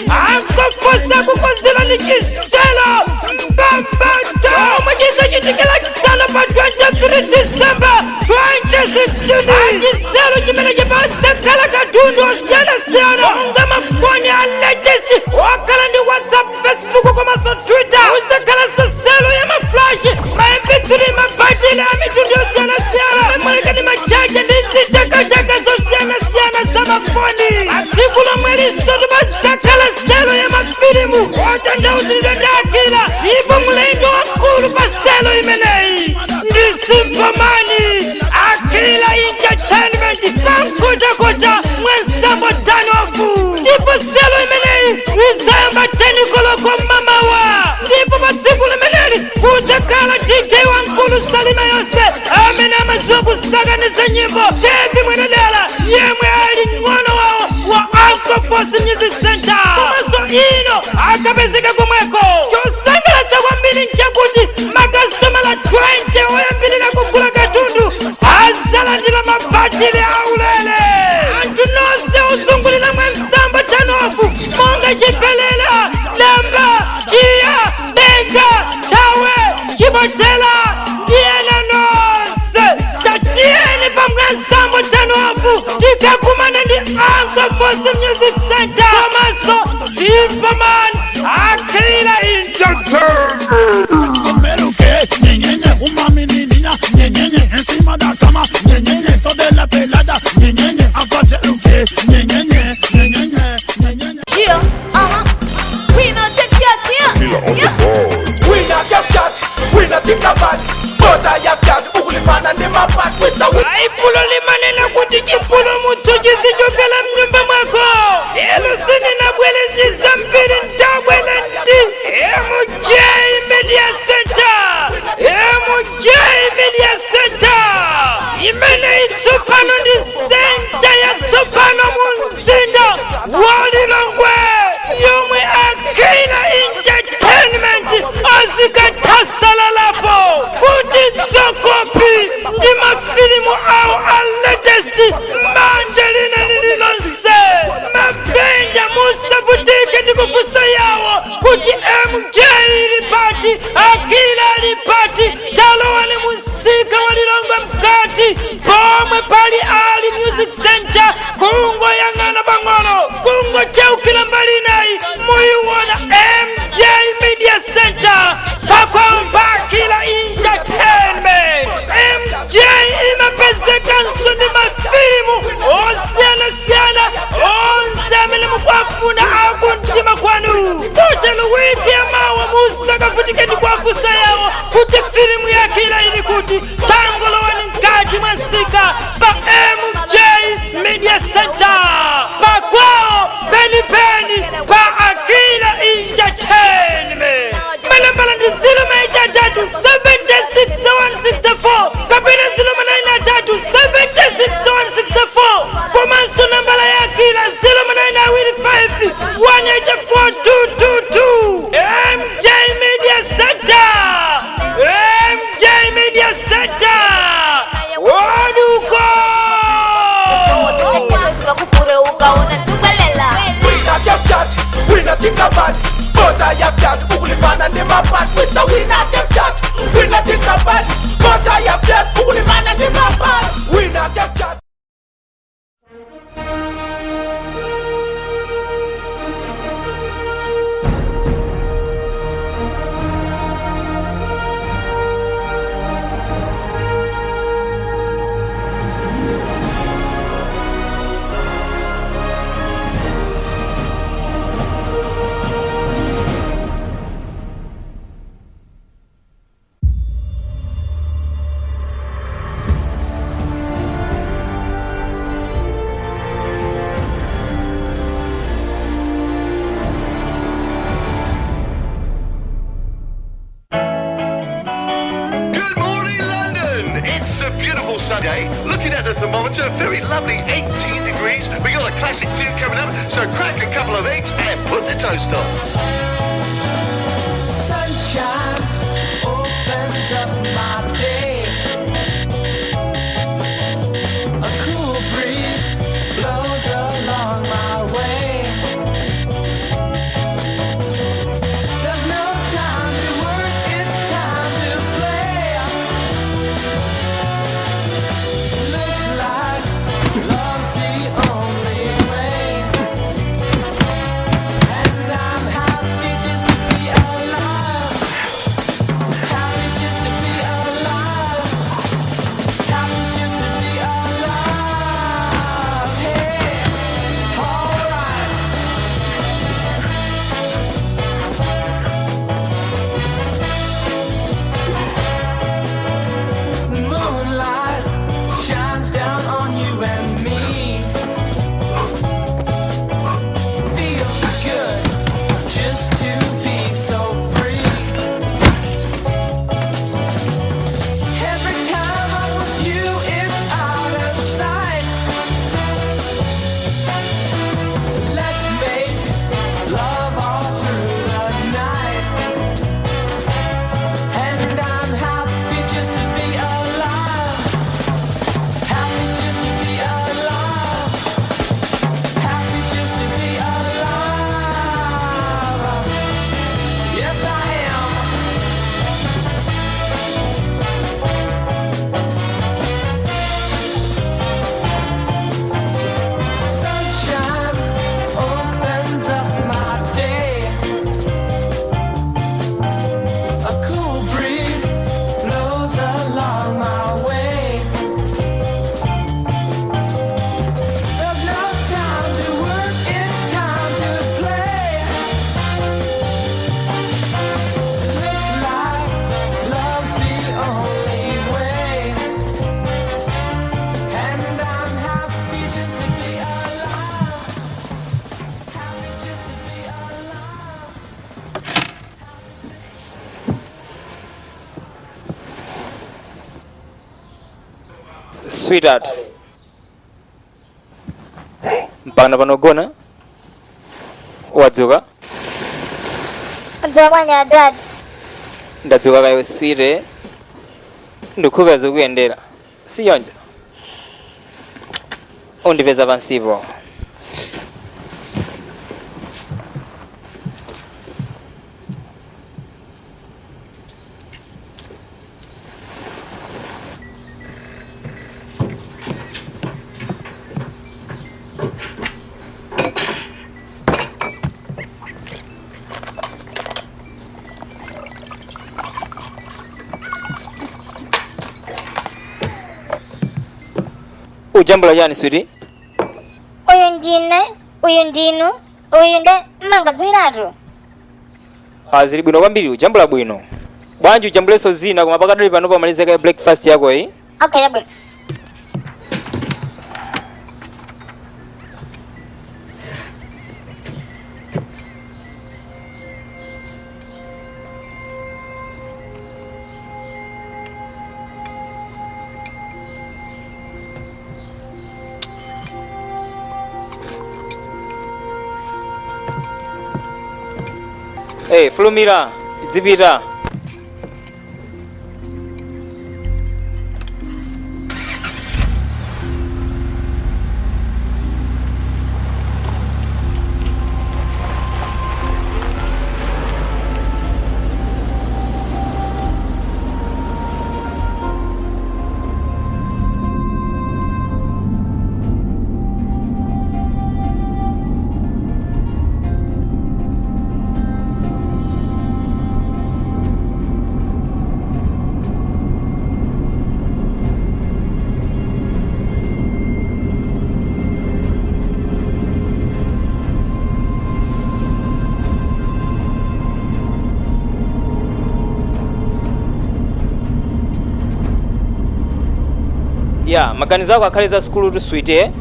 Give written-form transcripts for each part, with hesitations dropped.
Uncle Force kukonzerani chiselo mbambata omwe chizachitikira chisanu pa 23 December 2016. Chiselo chimene chipasakhala katundu osiyanasiyana monga mafoni a latest okhala ndi WhatsApp, Facebook komanso Twitter. Uzakhalanso selo ya ma flash, ma MP3, mabatile a mitundu yosiyanasiyana, memweleka ndi machaja ndi zitakataka zosiyanasiyana za mafoni. Patsiku lomwe liso tipazakhala selo ya mafilimu otanthauzidwa ndi Akira, ndipo mlendo wamkulu pa selo imeneyi ndi Simpleman Akira Entertainment pamkotakota Mwansambo Turn-off. Ndipo selo imeneyi izayamba 10 koloko mamawa, ndipo pa tsiku limeneli kudzakhala DJ wamkulu Salima yonse amene amadziwa kusakaniza nyimbo, Chepi Mwenedala, yemwe ali mng'ono wawo wa Uncle Force Music Center, komanso ino akapezeka komweko. Chosangalatsa kwambiri nchakuti makasitomala 20 oyambirira kugula katundu azalandira mabatire aulere. Anthu nonse ozungulira Mwansambo Turn-off monga Chipelela, Damba, Chiya, Benga, Tawe, Chipotela ndi ena nonse, tatiyeni pa Mwansambo Turn-off tikakumane ndi Uncle Force Music Center komanso Simpleman Akira Entertainment. Comer o quê? Nhenhenhe, uma menininha, nhenhenhe, em cima da cama, nhenhenhe, toda ela pelada, nhenhenhe, a fazer o quê? Nhenhenhe, nhenhenhe, nhenhenhe. Yeah, uh-huh. We not take shots, yeah. Yeah. We not get chat, we not think about, but I have got ukulimana nemapati with a Baibulo limanena kuti chipulumutso chizichokera mnyumba mwako. Elo sininabwere zambiri, ndabwera ndi MJ Media Center. MJ Media Center imene itsopano ndi center yatsopano mu mzinda wa Lilongwe, yomwe Akira Entertainment azikathasalalapo kuti dzokopi ndi mafilimu awo a latest manja lina lililonse. Mavenda musavutike ndi kufunsa yawo kuti MJ ili pati, Akira ali pati. Talowani musika wa Lilongwe mkati pomwe pali Ali Music Center, kungoyang'ana pang'ono, kungocheukira mbali inayi, muyiwona MJ Media Center pakwawo pa Akira Entertainment. MJ imapezekanso ndi mafilimu osiyanasiyana onse amene mukuwafuna akumtima kwanu. Kotero wiki yamawa musakavutike ndi kuwafunsa yawo kuti filimu ya Akira ili kuti. Tangolowani mkati mwa msika pa MJ Media Center pakwawo penipeni pa Akira Entertainment. Manambala ndi 083 76 164 kapena 093 76 164, komanso nambala ya Akira 0925 184 222. MJ Media Center, MJ Media Center, waduko. Kufure ukaona tukalela. We not get chat, we not think about, but I have got ukulimana nemapati with a we not get chat, we not think about, but I have got ukulimana nemapati. We not get chat. Good morning, London! It's a beautiful Sunday. Looking at the thermometer, very lovely 18 degrees. We got a classic two coming up, so crack a couple of eggs and put the toast on. Sunshine opens up my day. A cool breeze blows along my way. Sweetheart, mpaka panogona wadzuka? Wadzuka bwanji adadi? Ndadzuka kayo sweetie, ndikhupa zikuyendera siyonjo, undipeza pansipo. Ujambula chani sweetie? Uyu ndine, uyu ndinu, uyu nde mmangadziratu. Zili bwino kwambiri, ujambula bwino bwanji, ujambulenso zina, koma pakadali pano pamalize kaye breakfast yako iyi. Okay, yabwino. Hey, fulumira tidzipita. Ya, maganizo ako akhale za sukulu tu sweetie.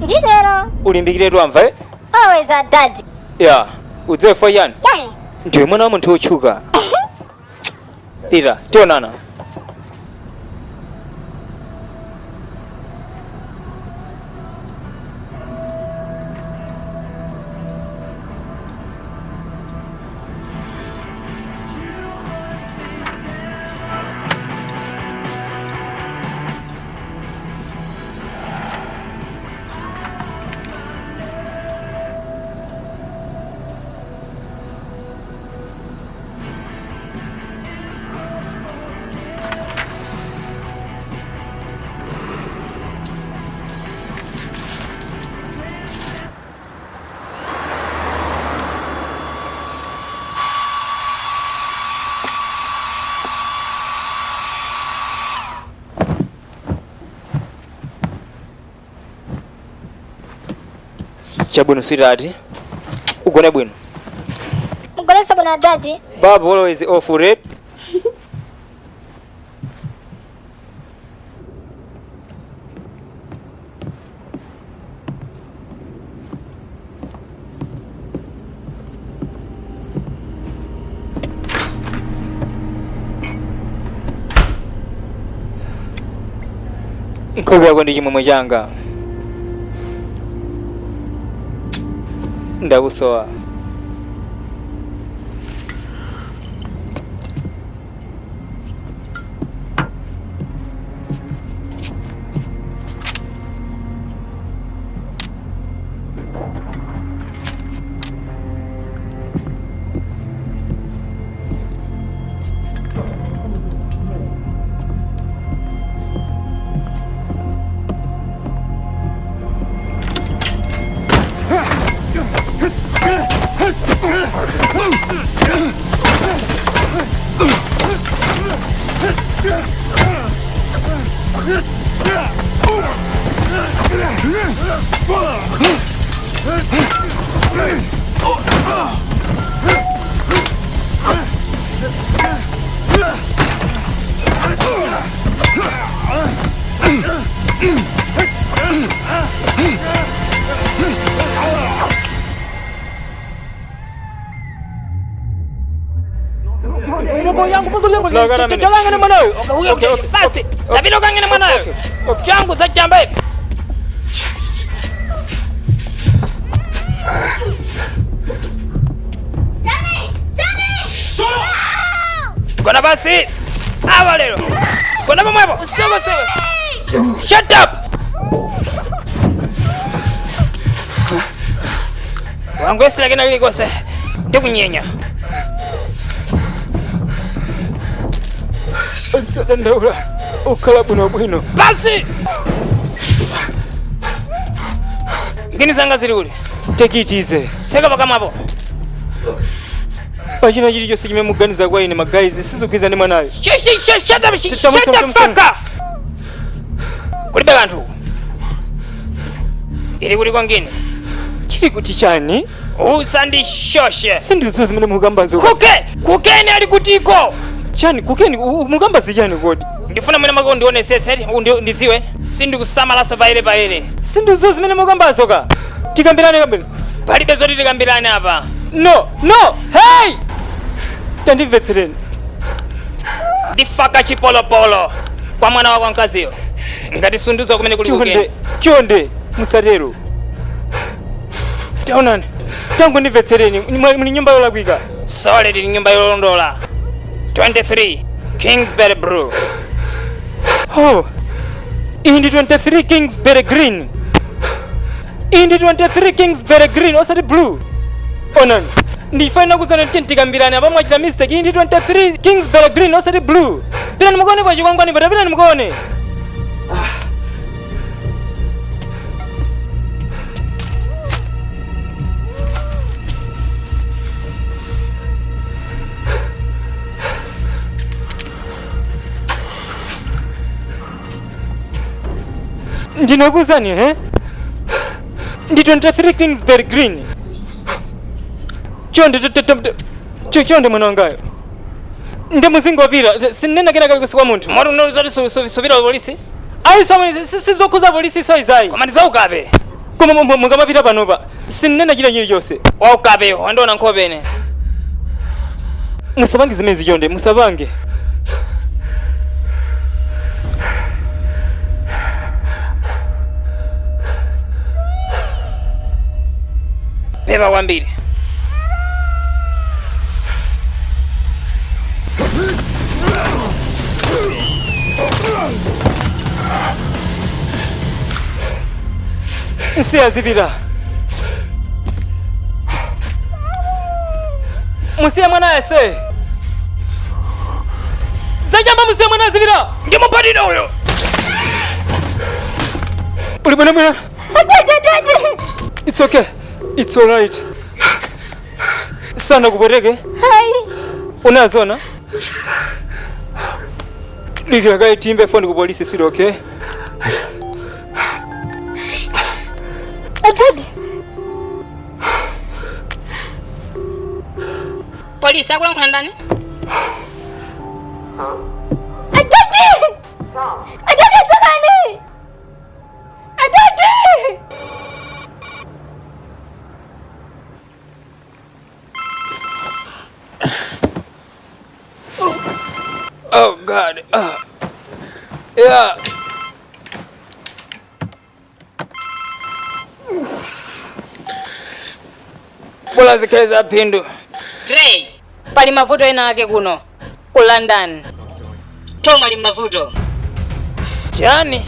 Nditero. Ulimbikiretu amva eh? Always adadi. Ya, udziwe fo yani Chani? Ndiwe mwana wa munthu wotchuka. Pita, tionana. Chabwino sweetheart, ugone bwino. Mugonenso bwino adadi. Babu always off red. Nkhope yako ndi chimwemwe changa, ndakusowa. Talangane mwanayo. Okay, fast. Tapita ukangene mwanayo. Changu zachamba hivi. Danny! Danny! Gona basi. Awa lero. Gona pamwepo. Usoko soko. Shut up. Wangwesera kena lilikose. Ndikunyenya. Osadandaula ukhala bwinobwino. Basi. Ngini zanga zili uli. Take it easy. Tseka pakamwapo. Pachina chilichonse chimene muganiza kwa ine magayizi sizogwiza ndi mwanayo. Shut up. Shut the fuck up. Kulibe kanthu. Ili kuti kwangini. Chili kuti chani? Usandishoshe. Sindizo zimene mukambazo. Kuke! Kukeni ali kutiko! Chani kukeni mukambazi chani kodi? Ndifuna mwene mwake undionesetse ndidziwe. Sindikusamalaso paile paile. Sindizo zimene mukambazo ka. Tikambirane kambiri. Palibe zoti tikambirane apa. No, no, hey! Tandimvetsereni. Ndifaka chipolopolo kwa mwana wako mkaziyo. Ngati sunduzo kumene kuli Chonde, kukeni. chonde, musatero. Taonani, tangu ndimvetsereni, muli nyumba yolakwika. Sole tili nyumba yolondola. 23 Kingsbury Brew. Oh, iyi ndi 23 Kingsbury Green. Iyi ndi 23 Kingsbury Green, osati blue. Onani, ndifanira kuzana kuti tikambirane apa mwachita mistake. Iyi ndi 23 Kingsbury Green, osati blue. Pitani mukaone kwa chikwangwani pata, pitani mukaone. Ndinakuwuzani, eh? Ndi 23 Kingsbury Green. Chonde chonde mwana wangayo. Ndi muzingopira, sinena kena kali kwa munthu. Moti unoti zoti supita polisi? Ayi samwe sizokhuza polisi so izayi. Koma ndizaukape. Koma mukamapita panopa, sinena china chilichonse. Waukape, wandiona nkhope ine. Musapange zimenezi chonde, musapange. Pepa kwambiri. Nsiya zipita. Musiye mwana ese. Zachamba musiye mwana zipita. Ndimupatira uyo. Uli bwino bwino. Daddy, Daddy! It's okay. It's alright. Sana kupweteke. Hi! Unazona? Dikira kaye timbe phone ku polisi sili okay? Daddy! Polisi akulankhula ndani? Daddy! Daddy, tsakani! Daddy! Oh God. Yeah. Bola zikhale za phindu. Ray, pali mavuto ena ake kuno ku London. Tom ali mavuto. Chani?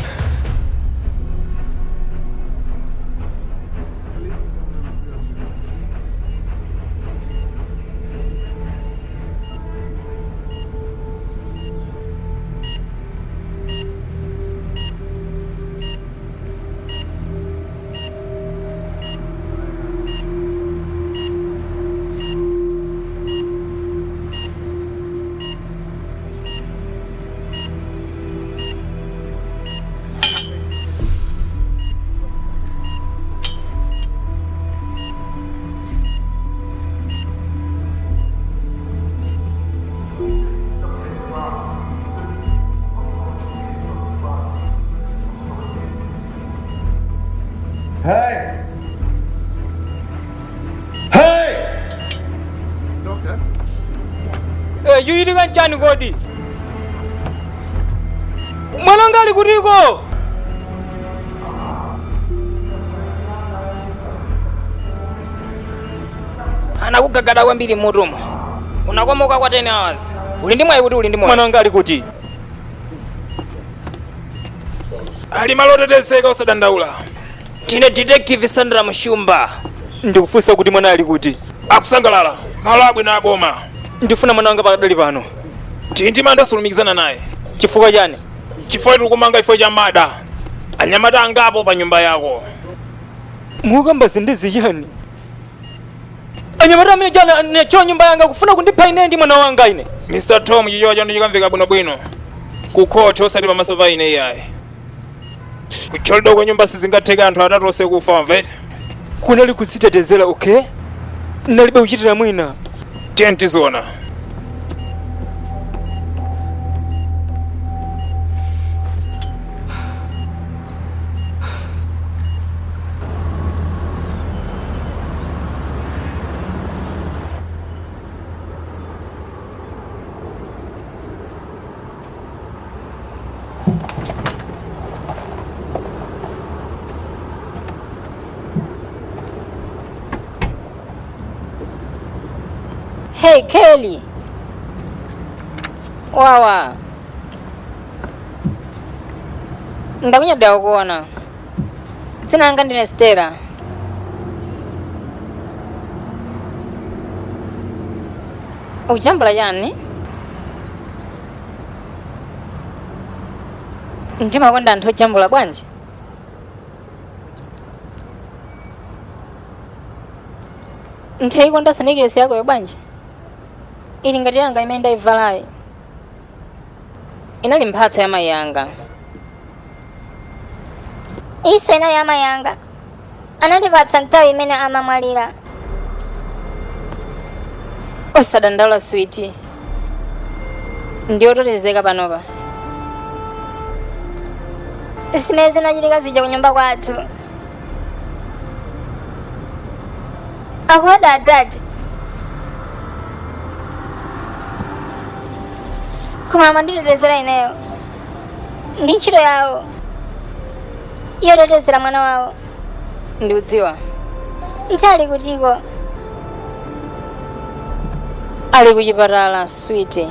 Chikuchitika nchani kodi? Mwananga ali kutiko? Anakugagada kwambiri mmutumo, unakomoka kwa 10 hours. Uli ndi mwayi kuti uli ndi moyo. Mwananga ali kuti? Ali malo otetezeka, usadandaula. Ndine Detective Sandra Mshumba. Ndikufunsa kuti mwana ali kuti? Akusangalala malo abwino aboma. Ndifuna mwana wanga pakadali pano. Tili ndi osalumikizana naye. Chifukwa chani? Chifukwa tikukumanga ifo cha mada anyamata angapo pa nyumba yako. Mukamba zindezi chani? Anyamata amene jana necho nyumba yanga kufuna kundipha ine ndi mwana wanga ine. Mr Tom, chichewa chanu chikamveka bwinobwino ku khoti, osati pamaso pa ine iyayi. Kuthyolidwa kwa nyumba sizingatheka anthu atatu onse kufa, wamvere? Kunali kudzitetezera, okay? Nalibe kuchitira mwina. Tiye tiziona. Hey Kelly. Wawa. Ndakunyadira kukuona. Dzina langa ndine Stella. Ukujambula chani? Ndimakonda anthu ojambula bwanji. Ndaikonda necklace yakoyo bwanji. Ili ngati yanga imene ndaivalayi. Inali mphatso ya mayi anga. Iso inali ya mayi anga. Anandipatsa nthawi imene amamwalira. Osadandaula sweetie. Ndiyotetezeka panopa. Zimene zinachitika zija kunyumba kwathu. Akuwada adadi. Koma amanditetezera ineyo. Ndi ntchito yawo yotetezera mwana wawo. Ndikudziwa. Ntali kutiko? Ali kuchipatala sweetie.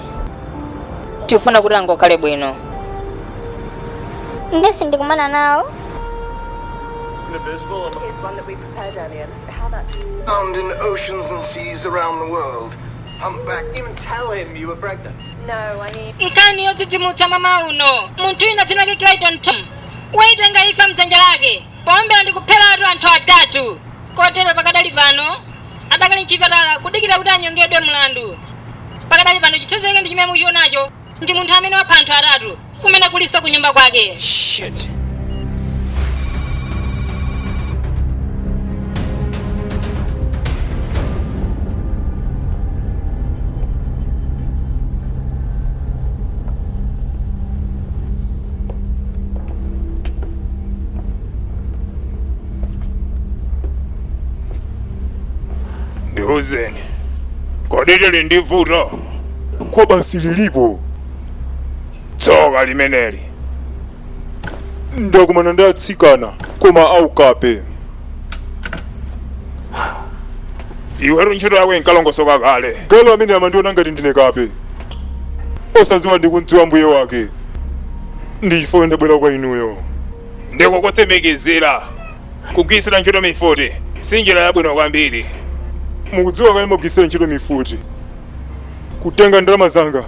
Tifuna kuti angokhale bwino. Nde sindikumana nawo. Here's one that we prepared earlier. How that Found in oceans and seas around the world. Humpback. Even tell him you were pregnant. No, I mean Nkhani yodzidzimutsa mmawa uno, munthu wina dzina lake Clayton Tom waitenga imfa mdzanja lake powombera ndi kupheratu anthu atatu, kotero pakadali pano adakali mchipatala kudikira kuti anyongedwe mlandu. Pakadali pano chithunzi chake ndi chimene mukuchionacho, ndi munthu amene wapha anthu atatu kumene kulinso kunyumba kwake. Shit. Ndiuzeni, kodi tili ndi vuto? Kwa basi lilipo. Tsoka limeneli. Ndakumana ndi atsikana koma aukape. Iwetu ntchito yako inkalongosoka kale. Galu amene amandiona ngati ndine kape, osadziwa ndikumdziwa mbuye wake. Ndi chifukwa ndabwera kwa inuyo. Ndikukutsimikizira, kugwiritsira ntchito mifuti si njira yabwino kwambiri. Mukudziwa kale magwiritsira ntchito mifuti kutenga ndalama zanga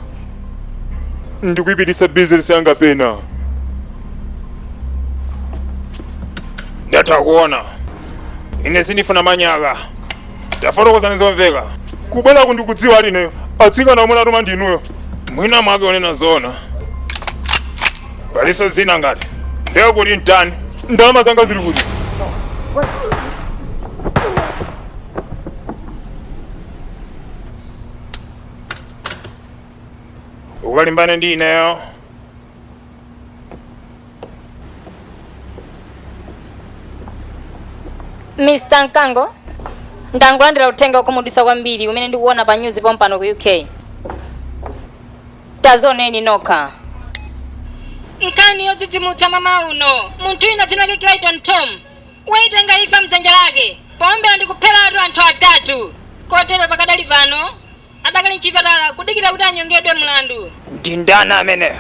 ndikuyipititsa bizinesi yanga pena. Ndatha kuona, ine sindifuna manyaka. Tafotokozani zomveka. Kubwerako ndikudziwa ali ineyo atsikana omwe natuma ndi inuyo. Mwina mwake onena zona, palinso zina ngati ndiye kuti mtani. Ndalama zanga zili kuti? Ukalimbane ndi ineyo. Mr Mkango, ndangolandira uthenga wokhumudwitsa kwambiri umene ndikuona pa news pompano ku UK. Tazioneni nokha. Nkhani yodzidzimutsa mmawa uno, munthu wina dzina lake Clayton Tom waitenga imfa mdzanja lake powombera ndi kupheratu anthu atatu, kotero pakadali pano adakali mchipatala kudikira kuti anyongedwe mlandu. Ndi ndani ameneyo?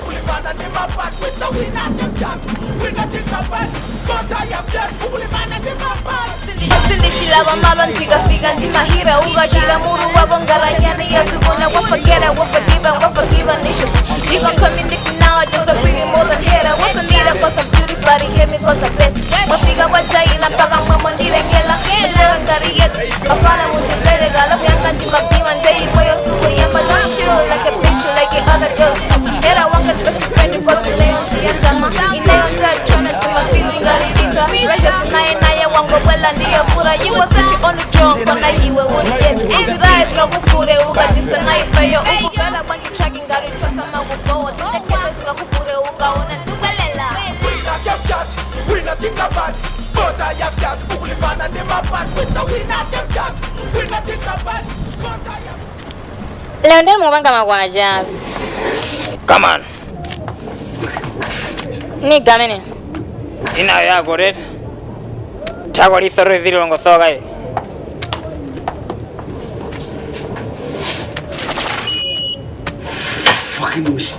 Kulimbana ndi mabad, we say we not take chat. We not think about, but I am dead. Kulimbana ndi mabad. Silishilava malo ndikafika ndimahira ukashira muru wavo ngaranyana yasukona wafagera wafagiva wafagiva nisho. You gon' come in now, just a pretty more than here. What's the need? Cause I'm beauty, body hear me cause I'm best. Wafika wajaila mpaka mwemo ndilengela. Ndileka ngari yetu, mafana mundilele gala vyanga ndimapima ndei moyo suku yamba. Don't shoot like a bitch like the other girls. Era wanga best friend cause leo shiandama. Inayo ndachona timapili ngarivika. Righteous naye naye wangobwela ndiyo pura. You was such on the job kona iwe uliye. Uzirais ngakupure ukatisa naifeyo. Ukuvela kwangi tracking ngari chosa makugowa. Tinekete zingakupure ukaona tukwelela. We not take chat, we not think about, but I have got Kulimbana ndi mabad, we say we not take chat, we not think about, but I have. Lero ndani mupanga makwacha. Come on. Niga amene. Inayo yako redi. Thako lithore zililongosoka ili. Fucking wish.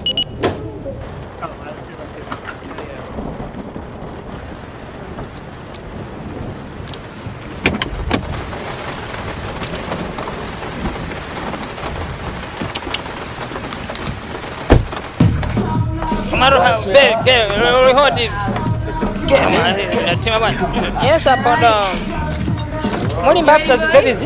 Maruha, be, be, what is? Tima bwana. Yes, apondo. Muli mbafta zibabies.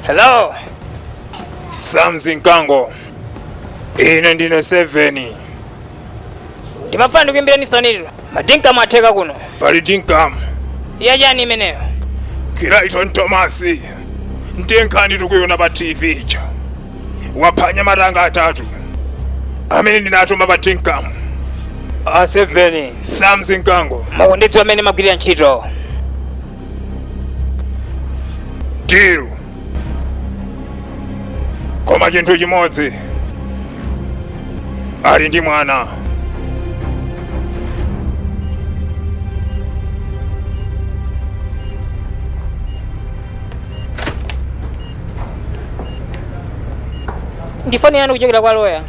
Hello. Samson Kango. Ine ndine 7. Ndimafuna ndikuimbireni sonilo. Madinkamu atheka kuno. Pali dinkamu. Yachani imeneyo. Kiraiton Thomas. Ntenkhani tikuiona pa TV ija. Waphwanya matanga atatu. Amene ndinatuma pa dinkamu. A 7. Samson Kango. Mukundidziwa amene magwirira ntchito. Diru. Koma chinthu chimodzi. Ali ndi mwana. Ndi foni yanu kuchokera kwa loya.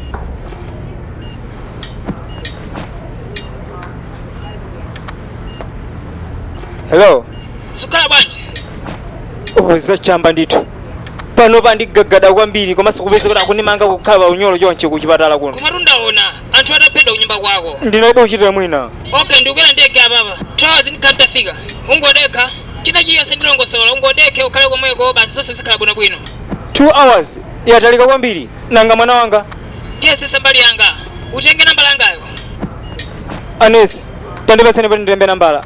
Hello. Sukhala bwanji. Uza chamba ndithu. Panopa ndigagada kwambiri komanso kupeza kuti akundimanga kukhala pa unyolo chonche kuchipatala kuno. Komatu ndaona anthu ataphedwa kunyumba kwako. Ndinalibe kuchitira mwina. Okay, ndikukwera ndege apapa. 2 hours ndikantafika. Ungodekha, china chiyonse ndilongosola. Ungodekhe, ukhale komweko basi, zonse zikhala bwinobwino. 2 hours yatalika kwambiri. Nanga mwana wanga? Tiyesesa mbali yanga. Utenge namba langayo. Anesi, tandipaseni pati ndilembe nambala.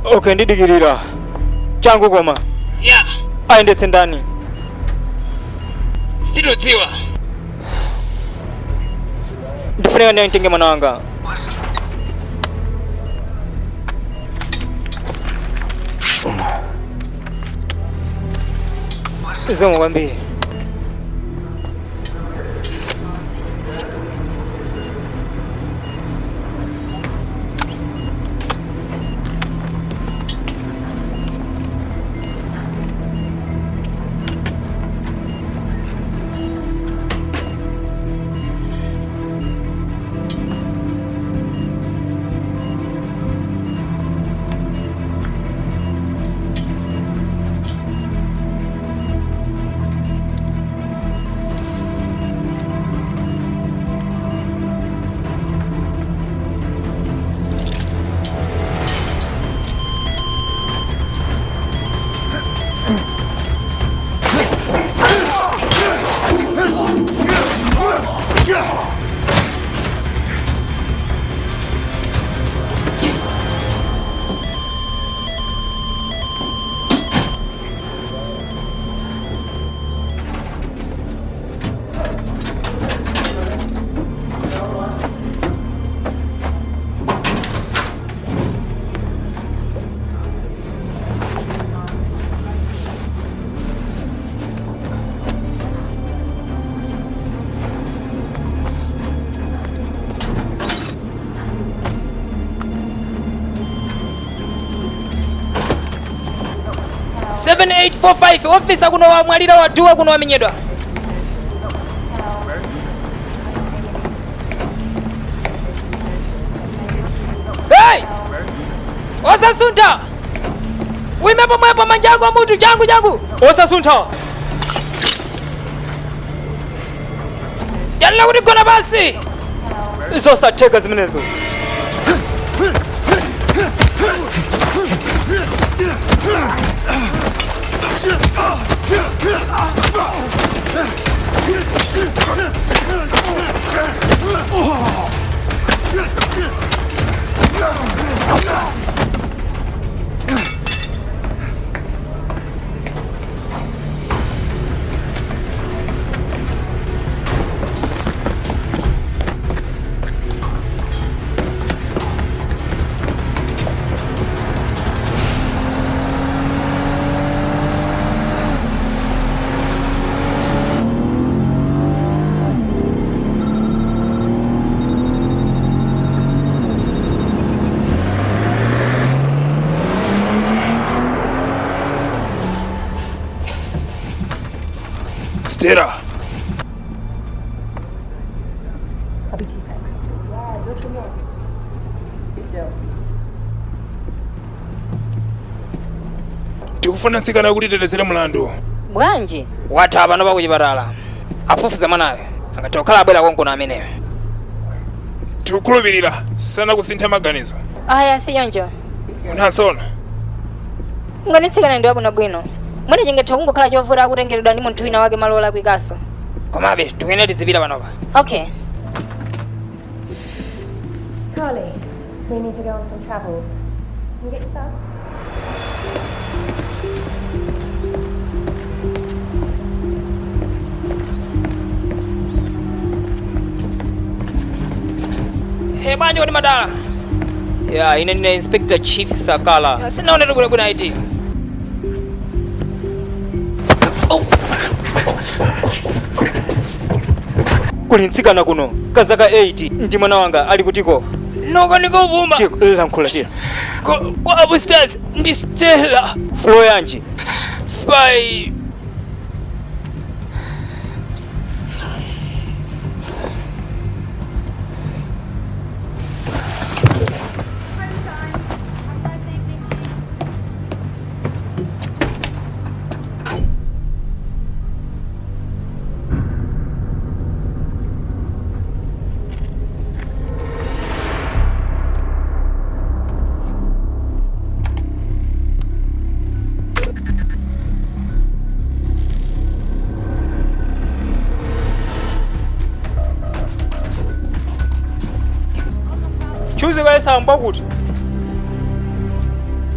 Okay, ndidikirira changu koma. Ya. Ayendetse ndani? Sitidudziwa. Ndifunika ndiye nditenge mwana wanga. Zikomo kwambiri. 7845, ofisa kuno wamwalira, waduwa kuno wamenyedwa. Hey! Osasuntha, uime pomwepo, manja ako mutu, changu changu, Osasuntha. Jalila kuti gona pasi. Zosatheka zimenezo. Stella. Tikufuna mtsikana kuti tetezere mlandu. Bwanji watha pano pakuchipatala afufuza mwanayo, angathe kukhala abwera konkuno ameneyo. Tikukhulupirira sana kusintha maganizo. Aya, siyonjo. Munthu asona. Nganitsikana ndi wabwinobwino, mwina chingathe kungokhala chovuta akutengeredwa ndi munthu wina wake malo olakwikaso. Komabe tikuyenera tidzipita panopa. Okay. Carly, we need to go on some travels. Can you get yourself? He, bwanji kuti madala? Ya, ine ndine Inspector Chief Sakala. Sinaonera bwinobwino iti. Kuli mtsikana kuno kazaka 8 ndi mwana wanga, ali kutiko? Noko ndikupuma. Lankhula tira. Kwa upstairs ndi Stella. Floor yanji? 5. Chuzi kayesamba kuti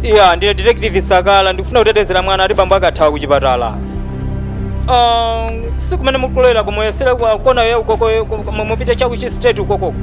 iya, ndine Detective Sakala, ndikufuna kutetezera mwana ati bambo akathawa kuchipatala. Sikumene mukulera kumuyesera kona ye ukoko mupite chakuchi straight ukokoko.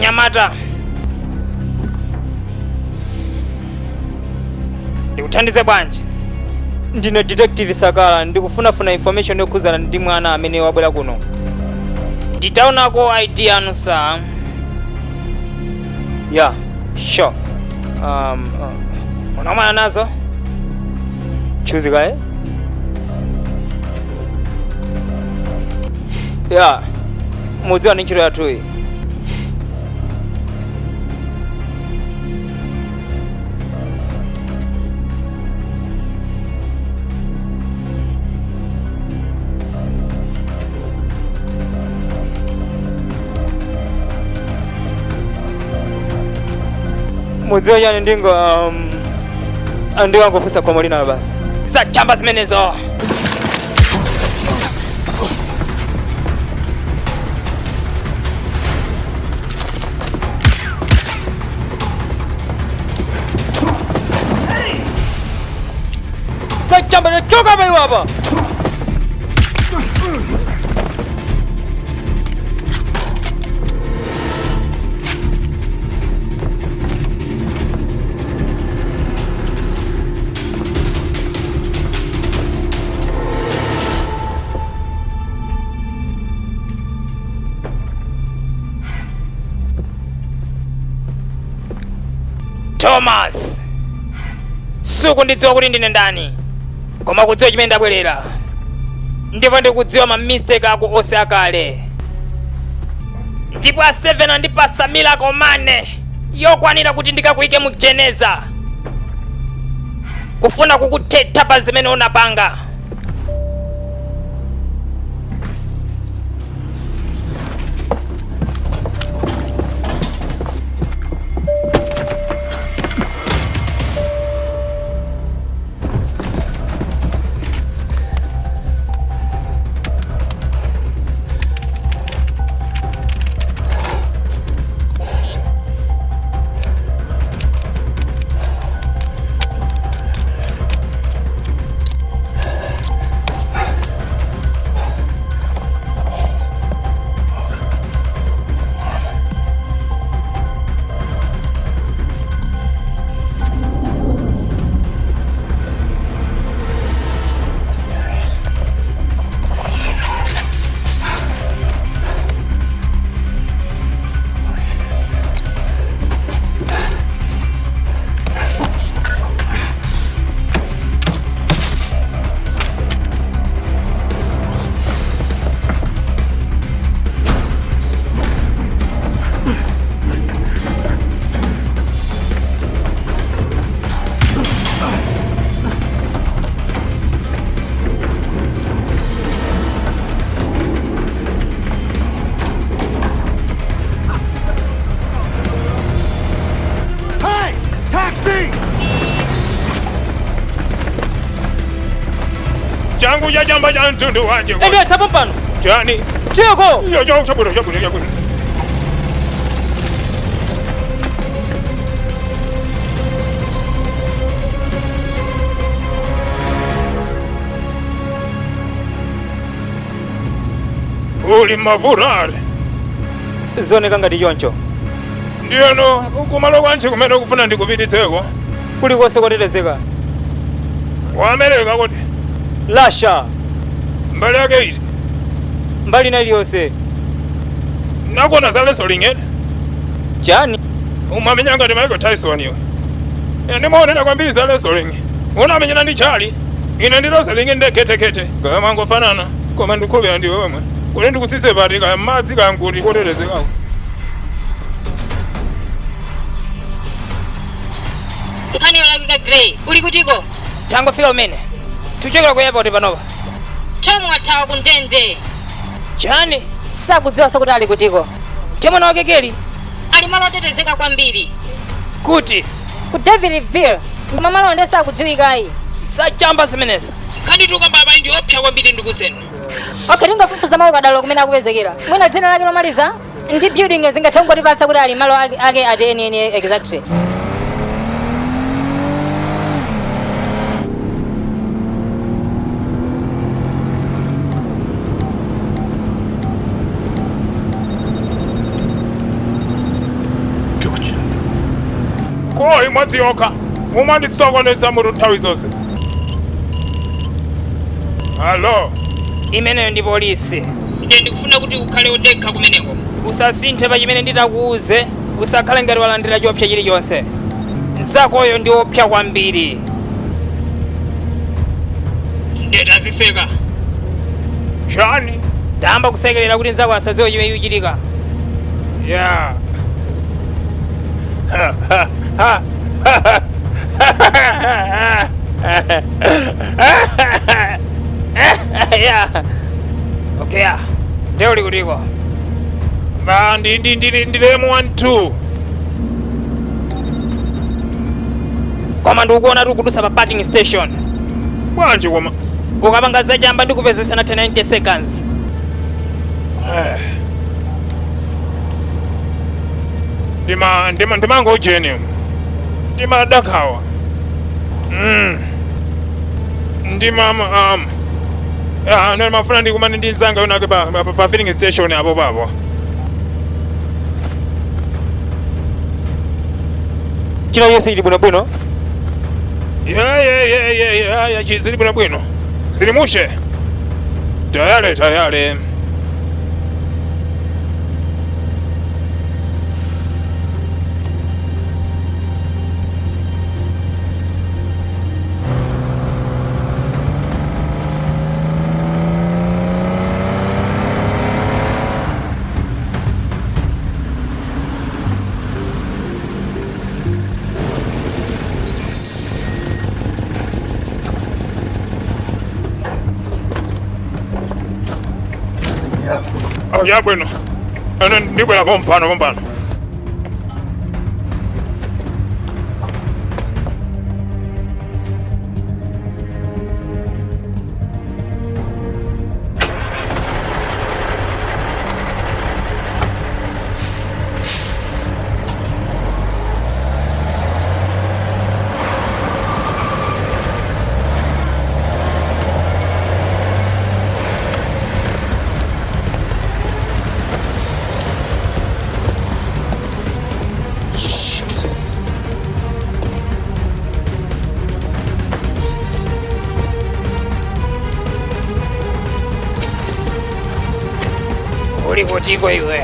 Nyamata, ndikuthandize bwanji? Ndine Detective Sakala, ndikufunafuna information yokhuzana ndi mwana amene wabwera kuno. Nditaonako ID yanu sa. Yeah, sure. Unaumana nazo chuzi kaye? Yeah, mudziwa ndi ntchito yathuyi. Mudziwa chani, ndingo ndingangofunsa khomo linalo basi. Zachamba zimenezo. Zachamba, choka pa iwe apa. Thomas, sukundidziwa kuti ndine ndani, koma kudziwa chimene ndabwerera, ndipo ndikudziwa ma mistake ako onse akale. Ndipo a 7 andipasa miracle money yokwanira kuti ndikakuyike mu jeneza, kufuna kukuthetha pa zimene unapanga. Hey! Taxi! Changu cha chamba cha mtundu wanje. Ende tsapo pano. Chani? Chiyoko. Yo yo, chabwino, chabwino, chabwino. Uli mavurale. Zioneka ngati choncho. Ndiyeno kumalo kwanji kumene ukufuna ndikupititseko? Kulikonse kotetezeka. Ku America kuti? Russia. Mbali yake iti? Mbali ina iliyonse. Nakuona za wrestling eti? Chani? Umamenya ngati Michael Tyson iwe. Ine ndimaonera kwambiri za wrestling. Unamenyana ndi chali ine ndilosalinge ndekhetekhete kaya mangofanana koma ndikhulupira ndiwe wemwe kuti ndikutsitse pati kaya m'madzi kaya nkuti kotetezekako. Nkhani yolakwika Grey, uli kutiko? Tangofika umene tuchokera ku airport panopa. Tom wathawa ku ndende. Chani? Sakudziwa kuti ali kutiko. Chemwana wake Keli ali malo otetezeka kwambiri. Kuti? Ku Davidville, koma malo nde sakudziwikayi. Sachamba zimenezo. Nkhani tukamba ndi opsa kwambiri ndikuzeni. Okay, tingofufuza mawu kadalo kumene akupezekera. Mwina dzina lake lomaliza ndi building zingathe kungotipatsa kuti ali malo ake ati enieni exactly. Ko imodzi yokha umandisokoneza mutu nthawi zonse. Alo, imeneyo ndi polisi. Ndiye ndikufuna kuti ukhale udekha kumeneko. Usasinthe pa chimene nditakuuze, usakhale ngati walandira chiopsa chilichonse. Mzakoyo ndi opsa kwambiri. Ndiye taziseka. Chani? Tayamba kusekerera kuti mzako asadziwe chimene chikuchitika. Yeah. Yeah. Okay, yeah. Ndiye uli kutiko? Ah, ndi M12. Koma ndikukuona tikudusa pa parking station. Bwanji koma? Ukapanga zachamba ndikupezesana 90 seconds. Ndimangojeni ndimadakhawa ndima ndimafuna ndikumane ndi mzanga yonake pa filling station apo papo. China chonse chili bwinobwino? Yeah, zili bwinobwino, zili mushe tayale tayale. Oh, yabwino. Ano ndibwera pompano pompano. Uli kutiko iwe?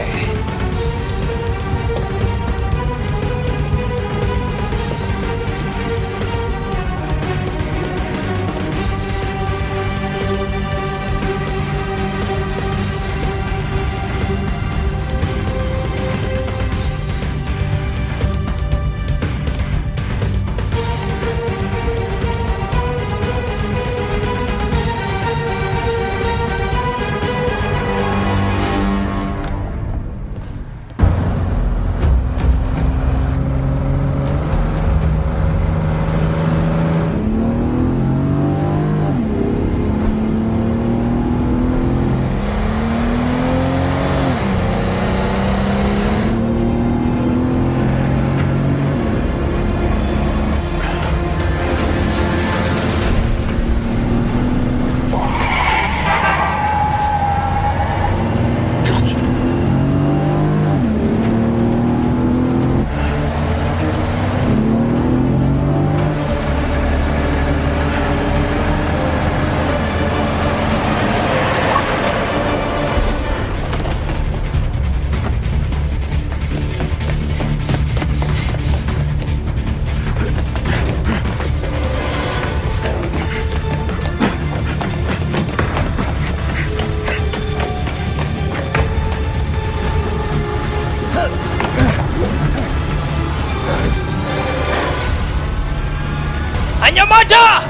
Anyamata,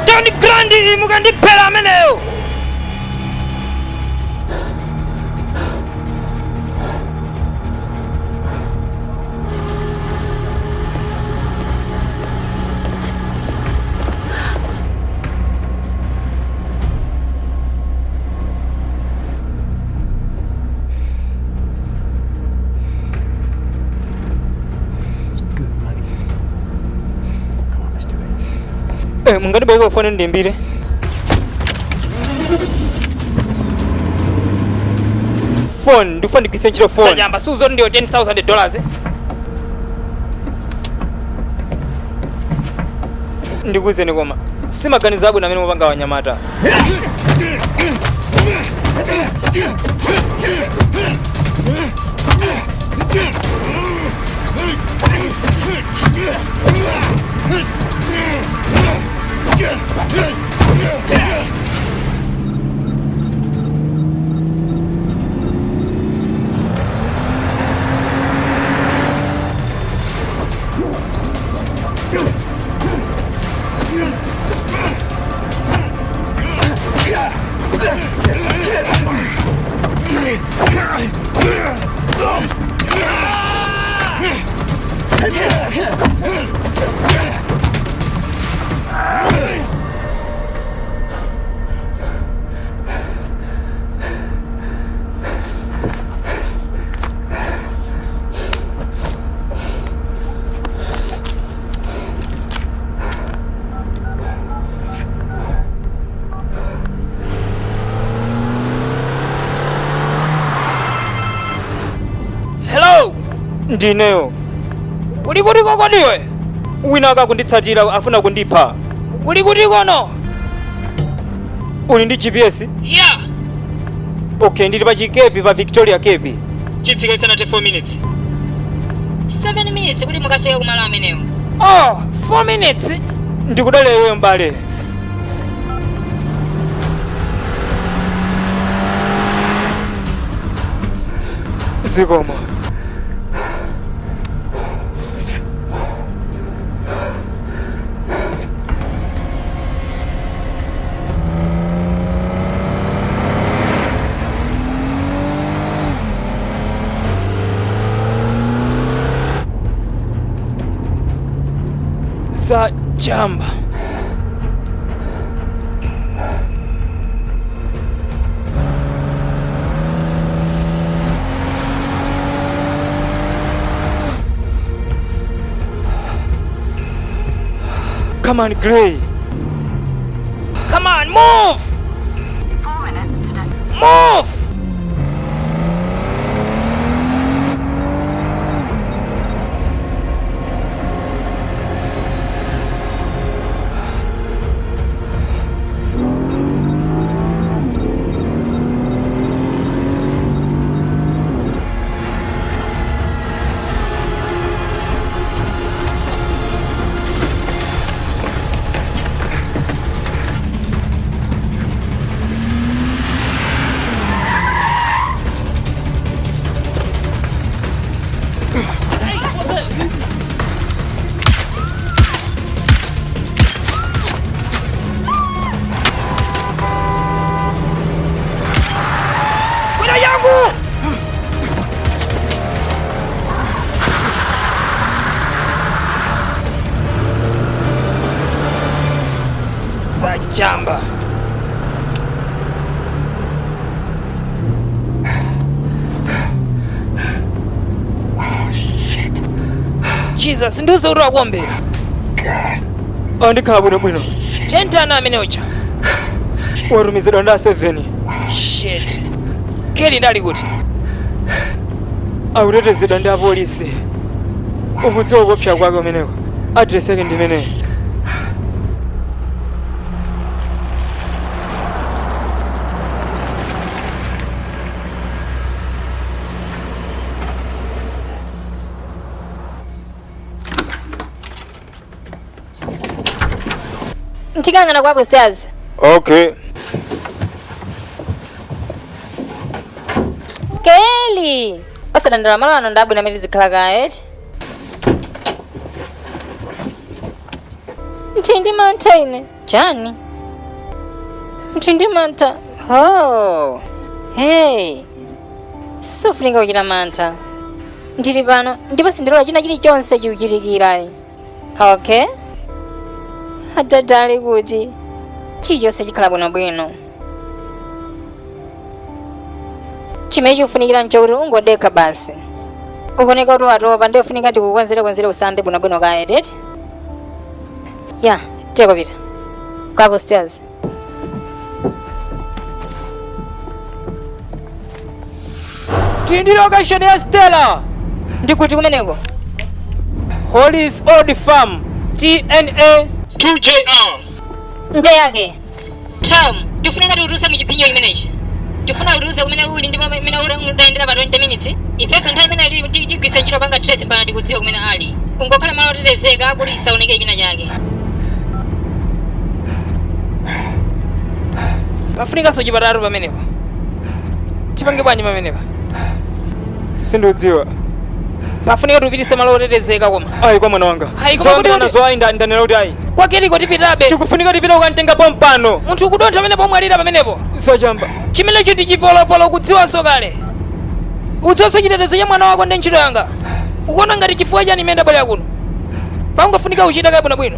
10 grand imukandiphera ameneyo. Mungatibweke ufone ndimbire. Phone, ndikufuna ndigwiritse ntchito phone. Sajamba suzoti ndiyo $10,000. Ndikuwuzeni koma si maganizo abwino amene mupanga wanyamata. Hello, Ndineyo. Uli kuti kokodiwe? Wina akakunditsatira, afuna kundipha. Uli kuti kono? Uli ndi GPS? Yeah. Okay, ndili pa chikepi pa Victoria Cape. Chitsika isanathe 4 minutes. 7 minutes kuti mukafike kumalo amenewo. Oh, 4 minutes. Ndikudalira iweyo m'bale. Zikomo. Za jamba. Come on, Gray. Come on, move! 4 minutes to Move! Kwenda yangu! Sachamba. Jesus, ndiuze kuti wakuombera. Andikhala bwinobwino. Tentana amene ucha. Watumizidwa ndi a 7. Shit. Kelly ndali kuti? Akutetezedwa ndi apolisi. Ukudziwa kuopsa kwake umeneko. Address yake ndi imeneyi. Ntikangana kwa upstairs. Okay. Kelly, osadandaula, malo ano ndabwino amene tizikhala kaye eti. Ndili ndi mantha ine. Chani? Ndili ndi mantha. Oh. Hey. Sufunika kuchita mantha. Ndili pano ndipo sindilola china chilichonse chikuchitikira. Okay? Adada ali kuti chilichonse chikhala bwinobwino. Chimene chikufunikira nchokuti ungodekha basi. Ukuoneka kuti watopa ndiye ufunika ndikukonzere usambe bwinobwino kaye tete. Ya, tiye kupita. Kwa upstairs. Tili ndi location ya Stella. Ndikuti kumeneko? Hollis Old Farm, TNA 2JR. Nde yake. Tom, tifunika tiutulutse mu chipsinjo chimenechi. Tifuna utiuze kumene uli ndipo mmene udayendera pa 20 minutes. Ifenso nthawi imene tigwiritsa ntchito panga trace mpaka tikudziwa kumene ali. Ungokhala malo otetezeka kuti chisaoneke china chake. Pafunikanso chipatala pamenepa. Tipange bwanji pamenepa? Sindikudziwa. Pafunika tiupitise malo otetezeka koma. Ayi kwa mwana wanga. Ayi, koma kuti- Nazo ayi ndanena kuti ayi. Kwa Keliko tipitabe. Tikufunika tipite kukamtenga pompano. Munthu ukudontha pamenepo omwalira pamenepo. Zachamba. Chimenecho ndi chipolopolo ukudziwanso kale. Udziwanso chitetezo cha mwana wako ndi ntchito yanga. Ukuona ngati chifukwa chani imene ndabwerera kuno? Pangofunika uchita kaye bwinobwino.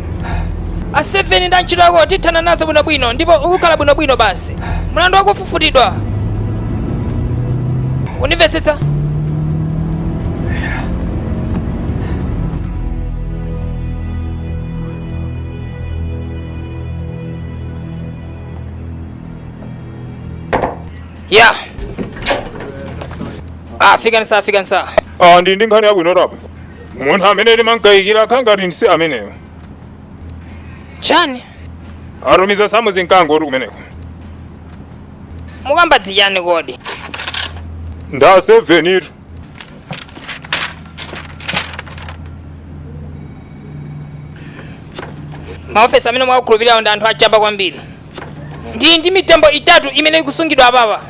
A 7 ndi antchito ako tithana nazo bwinobwino ndipo ukukhala bwinobwino basi. Mlandu wako ufufutidwa. Ukundimvetsetsa? Ya. Ah, fikani sa, fikani sa. Ah, ndi nkhani yabwino rapa. Munthu amene timankayikira khangati si ameneyo. Chani? Atumiza Samu zinkango uri kumeneko. Mukamba dziyani kodi? Nda 7 itu. Maofesa amene mwakhulupirirawo ndi anthu achamba kwambiri. Ndili ndi mitembo itatu imene ikusungidwa apapa.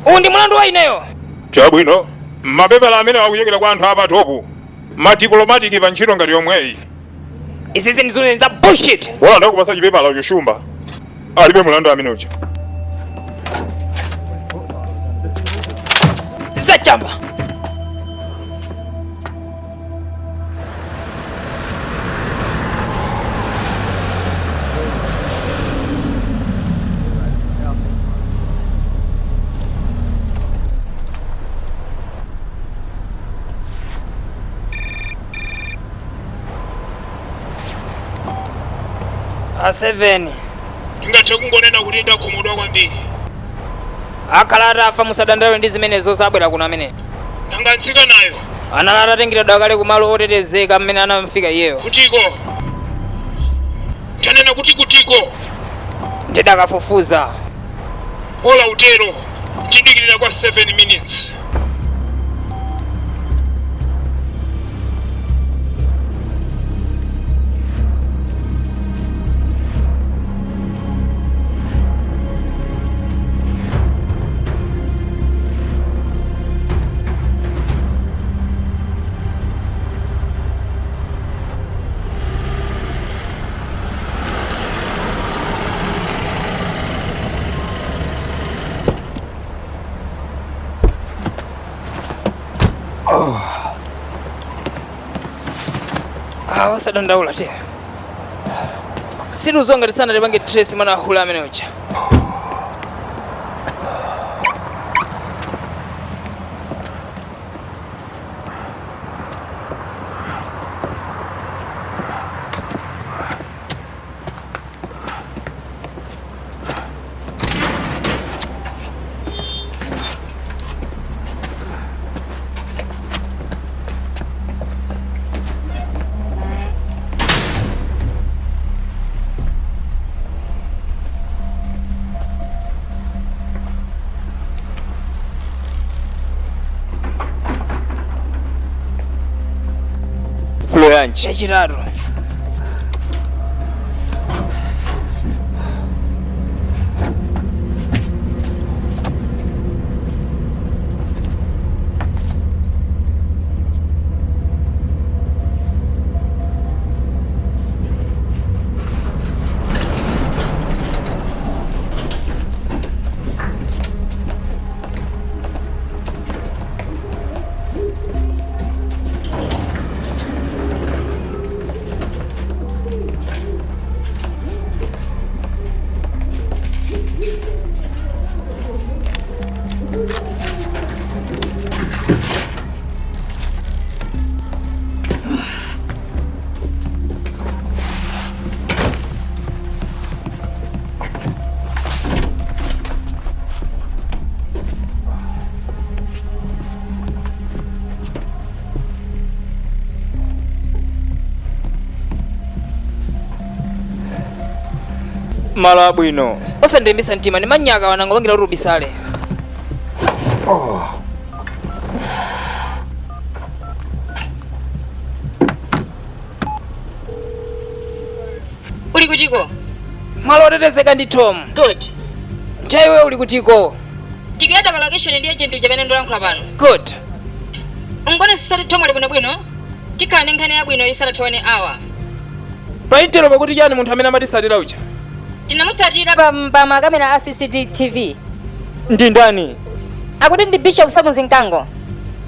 Uwu ndi mulandu wa ineyo. Chabwino, mapepala amene akuchokera kwa anthu apatopu. Madiplomatiki pa ntchito ngati yomweyi. Izizi ndi zunene za bullshit. Bola ndakupasa chipepala choshumba. Alibe mulandu amene uja. Zachamba. A 7. Ndingathe kungonena kuti ndakhumudwa kwambiri. Akhala atafa musadandaule ndi zimenezo sabwera kuno amene. Nanga mtsikanayo? Anali atatengedwa kale kumalo otetezeka mmene anamfika iyeyo. Kutiko? Tanena kuti kutiko? Ndidakafufuza. Bola utero. Ndidikirira kwa 7 minutes. Ah, osadandaula te. Situzonga tisanatipange trace mwana hula amene uja. Floor yanji? Yachitatu. Malo abwino. Osandilimbitsa mtima ndi manyaka wanango pangira kuti ubisale. Uli kutiko? Malo otetezeka ndi Tom. Good. Nthawi iwe uli kutiko? Tikuyenda pa location ndi agent uja amene ndikulankhula pano. Good. Ungone sisati Tom ali bwinobwino, tikhala ndi nkhani yabwino isanathe 1 hour. Pa Intel pakuti chani munthu amene amatisatira uja? Tinamutsatira pa makamera a CCTV. Ndi ndani? Akuti ndi Bishop Samuzi Mkango.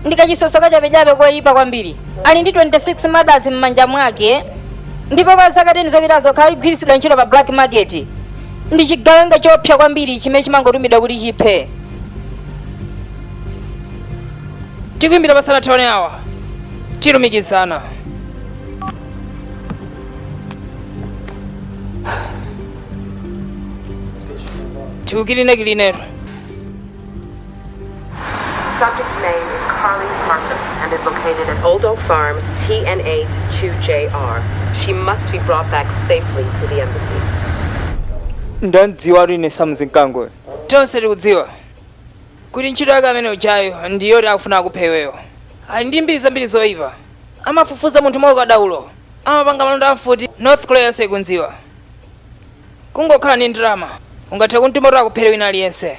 Ndi kachisoso kachabechabe koyipa kwambiri. Ali ndi 26 murders m'manja mwake ndipo pa zaka 10 zapitazo wakhala akugwiritsidwa ntchito pa black market. Ndi chigawenga choopsa kwambiri chimene chimangotumidwa kuti chiphe. Tikuimbira pasanathe 1 hour. Tilumikizana. Tikukilinekilinetu. Subject's name is Carly Parker and is located at Old Oak Farm, TN8 2JR. She must be brought back safely to the embassy. Ndandziwa ine Samuzi Mkango. Tonse tikudziwa kuti ntchito yake amene ujayo ndi yoti akufuna akuphe iweyo. Ali ndi mbiri zambiri zoyipa. Amafufuza munthu mwaukadaulo. Amapanga malonda amfuti North Korea yonse ikundziwa. Kungokhala ndi ndalama ungathe kumtuma kuti akuphere wina aliyense.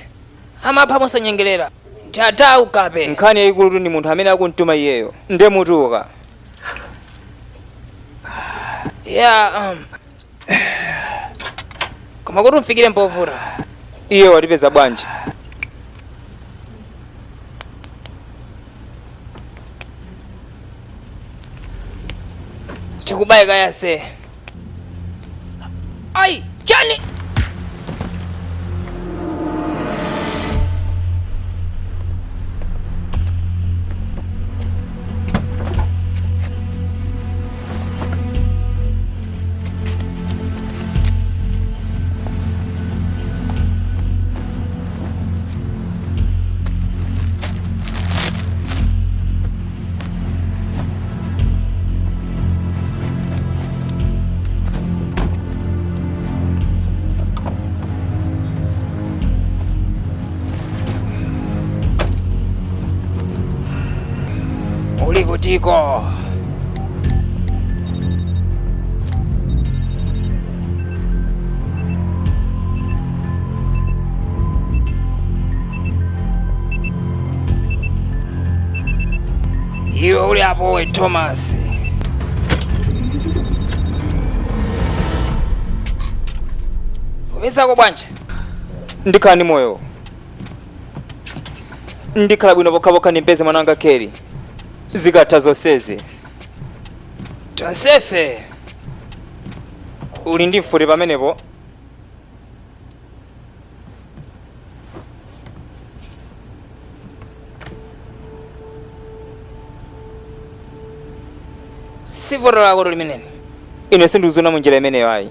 Amapha mosanyengerera. Tata ukape. Nkhani yayikulutu ndi munthu amene akumtuma iyeyo. Nde mutuka. Yeah, koma kuti umfikire mpovuta. Iye watipeza bwanji? Tikubayika yase. Ai, chani! Uli kutiko? Iwe uli apo we Thomas. Upezako bwanji? Ndikhala ndi moyo. Ndikhala bwino pokhapokha ndimpeze mwana wanga Kelly. Zikatha zonsezi. Tonsefe. Uli ndi mfuti pamenepo? Si vuto lako limeneli. Ine sindikuziona munjira imeneyo ayi.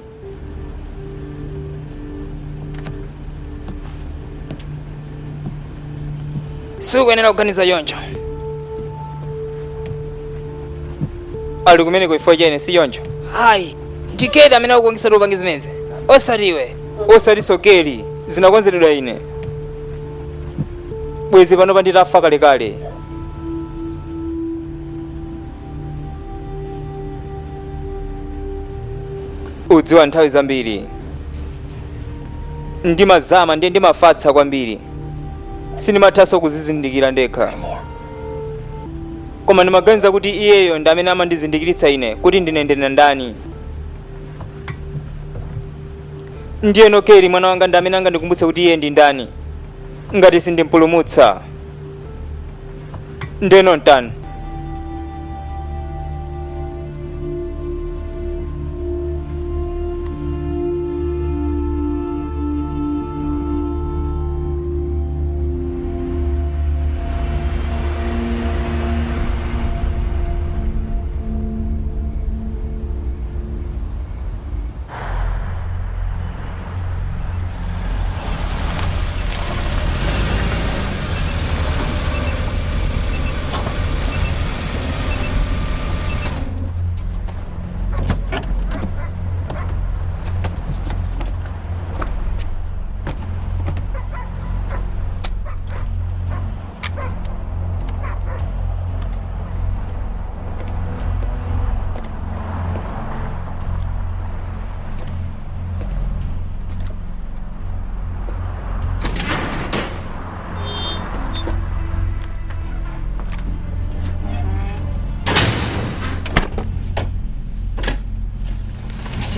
Sukuyenera kuganiza choncho. Ali kumeneko chifukwa cha ine si choncho? Ayi, ndi Kelly amene akukupangitsa kuti upange zimenezi. Osati iwe. Osatinso Kelly, zinakonzedwa ine. Bwezi panopa nditafa kalekale. Udziwa nthawi zambiri ndimazama ndiye ndimafatsa kwambiri. Sindimathanso kuzizindikira ndekha. Koma ndimaganiza kuti iyeyo ndi amene amandizindikiritsa ine kuti ndine ndine ndani. Ndiyeno Kelly mwana wanga ndi amene angandikumbutse kuti iye ndi ndani. Ngati sindimpulumutsa. Ndeno ntani?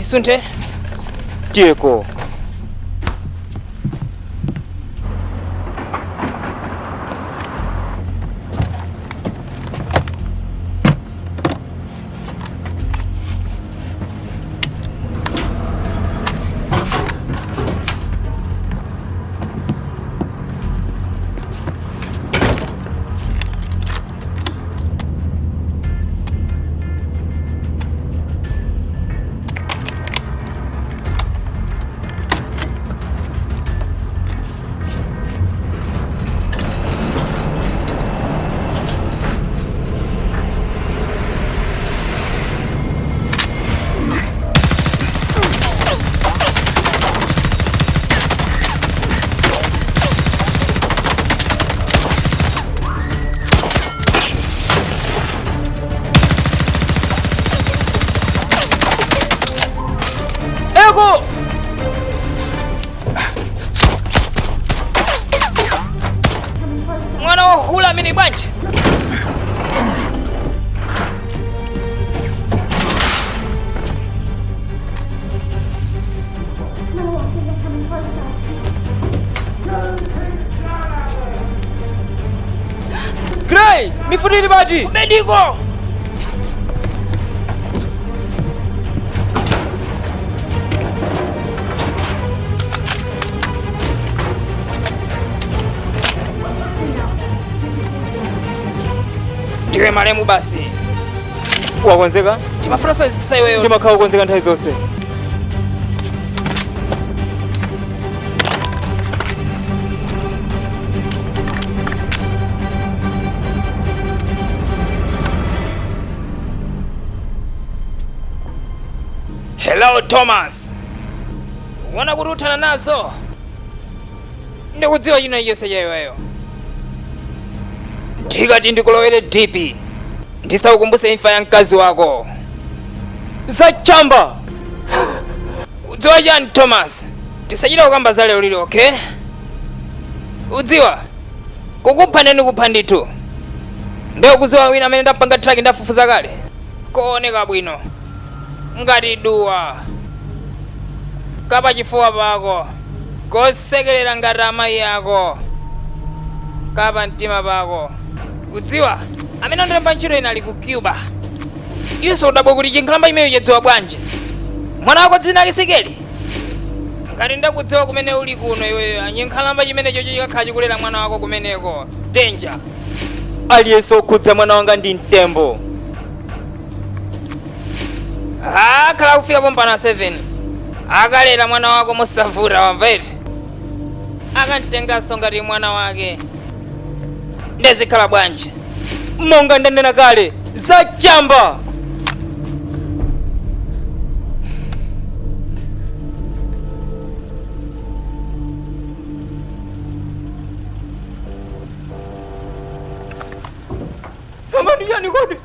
Tisunthe. Tiyeko. Eko! Mwana wa hula amene bwanji. Grey, mifuti ili pati? Kubediko. Ndiwe malemu basi. Wakonzeka? Timafuna sazifusa iweyo. Ndimakhala kukonzeka nthawi zonse. Hello Thomas. Wana kuti uthana nazo. Ndikudziwa china chonse cha iweyo. Ndikati ndikulowere dipi. Ndisakukumbuse imfa ya mkazi wako. Zachamba! Udziwa chani Thomas? Tisachita kukamba za lero lilo, okay? Udziwa? Kukupha ndeni kupha ndithu. Ndiye ukudziwa wina amene ndapanga track ndafufuza kale. Kooneka bwino. Ngati duwa. Kapa chifuwa pako. Kosekerera ngati amayi ako. Kapa mtima pako. Udziwa? Amene andilemba ntchito ina ali ku Cuba. Iwenso udabwa kuti chinkhalamba imeyo chadziwa bwanji. Mwana wako dzina lake Sikeli. Ngati ndakudziwa kumene uli kuno iweyo, achinkhalamba chimenecho chikakhala chikulera mwana wako kumeneko. Danger. Aliyense okhudza mwana wanga ndi mtembo. Akhala kufika pompano 7. Akalera mwana wako mosavuta wamva eti. Akamtenganso ngati mwana wake. Ndezikhala bwanji. Monga ndanena kale, zachamba! Nanga ndi chani kodi?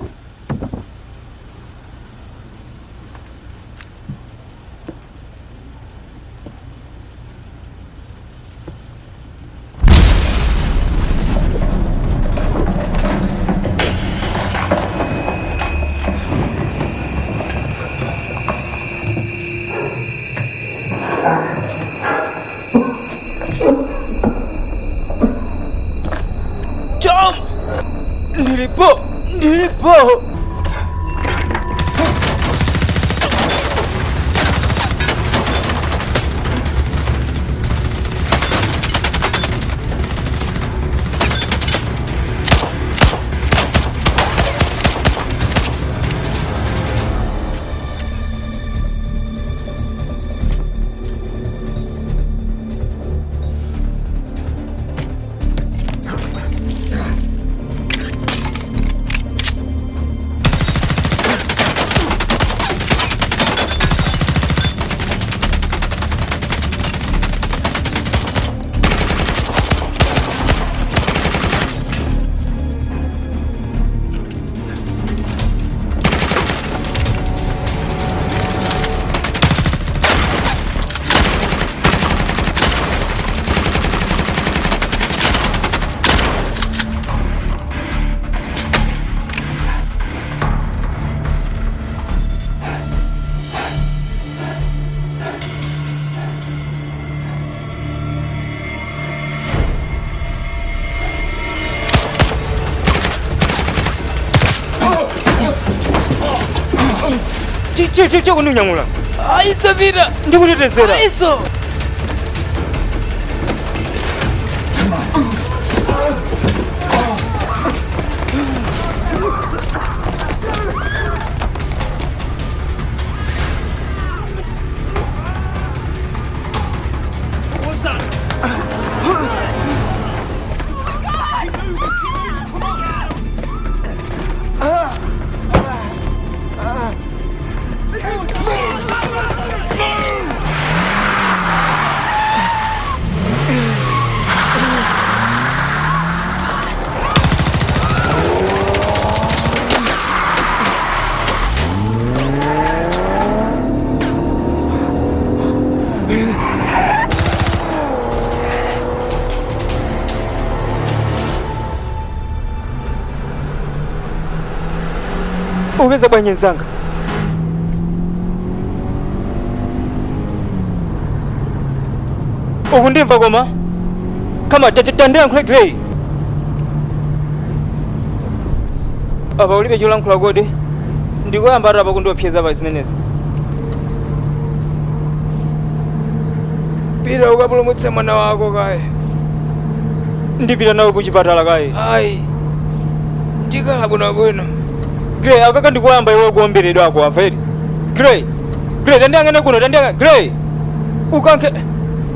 Tom! Ndilipo! Ndilipo! Chekuninyamula. Aiso Pita. Ndikutetezera. Aiso. Upeza bwanji nzanga. Ukundimva koma? Kama tandilankhule Grey. Apa ulibe cholankhula kodi? Ndikoyamba atu apa kundiopseza pa zimenezi. Pita ukapulumutse mwana wako kaye. Ndipita nawe kuchipatala kaye. Ayi. Ndikhala bwinobwino. Grey, akaka ndikuyamba iwe kuomberedwa ako amveri. Grey, Grey, tandiyang'ane kuno, tandiyang'ane. Grey,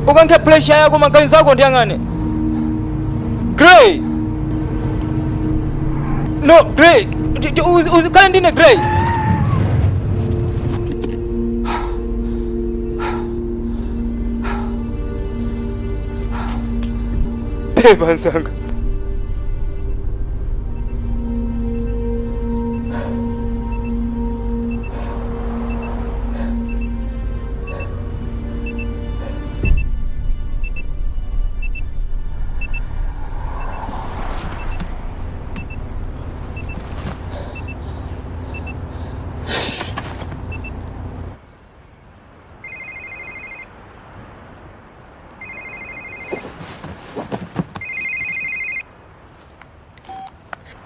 ukankhe pressure yako maganizo ako ndiyang'ane. Grey, no, Grey, uzikhale ndine Grey. Pepa nzanga.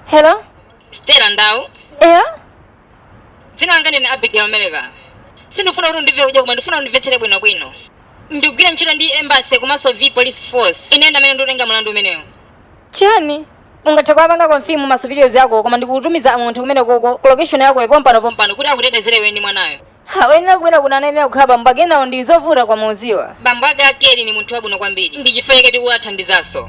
Hello? Stella Ndau. Yeah? Dzina langa ndine Abigail Meleka. Sindifuna kuti undimve kudya koma ndifuna undimvetsere bwinobwino. Ndikugwira ntchito ndi embassy komanso V Police Force. Ine ndamene ndikutenga mlandu umenewu. Chani? Ungathe kuwapanga confirm ma superiors yako koma ndikutumiza munthu kumene koko ku location yako pompano pompano kuti akutetezere iwe ndi mwanayo. Ha, wenera kubwera kuno anayenera kukhala bambo ake nawo ndi zovuta kwa muziwa. Bambo ake a Kelly ni munthu wabwino kwambiri. Ndi chifukwa chake tikuwathandizanso.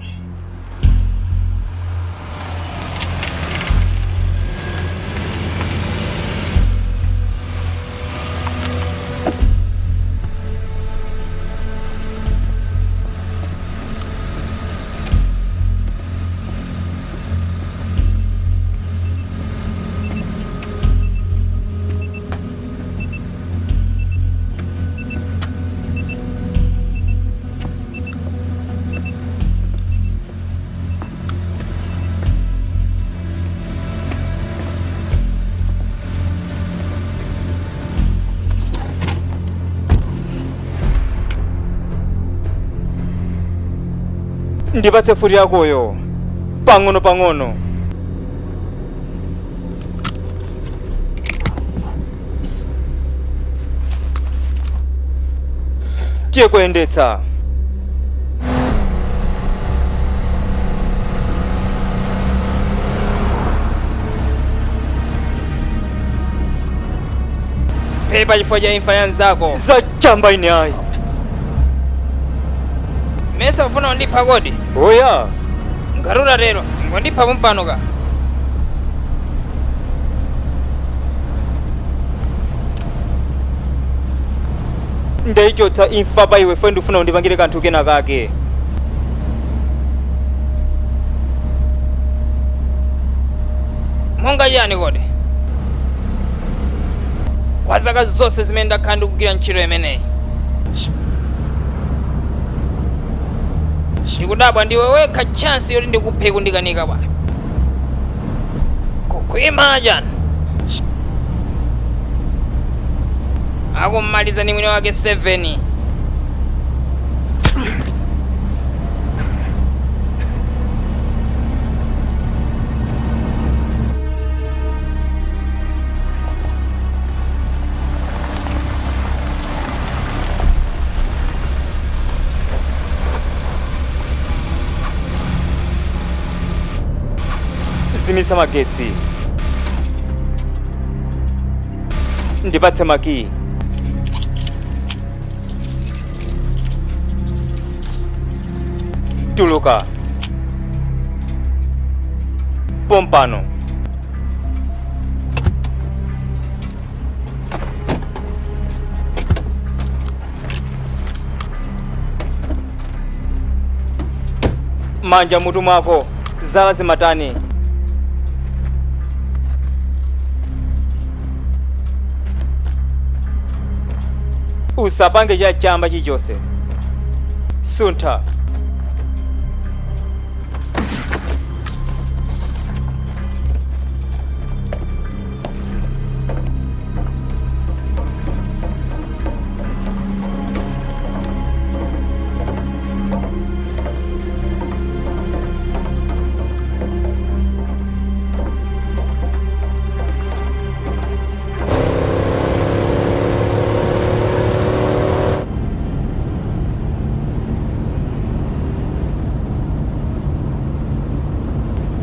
Ndipatse futi yakoyo pang'ono pang'ono. Tiye kuyendetsa. Pepa chifukwa cha imfa ya nzako. Zachamba ine ayi. Mesa ufuna undipha kodi? Oya. Ngati utatero, ngondipha pompano ka. Ndaichotsa imfa pa iwe fwe ndifuna undipangire kanthu kena kake. Monga chani kodi? Kwa zaka zonse zimene ndakhala ndikugwira ntchito imeneyi. Ndikudabwa ndiwe wekha chance yoti ndikuphe kundikanika bwana. Kukhwima chani? Akummaliza ni mwini wake 7. Zimitsa magetsi. Ndipatse makiyi. Tuluka pompano. Manja mutu mwako, zala zimatani. Usapange cha chamba chilichonse. Suntha.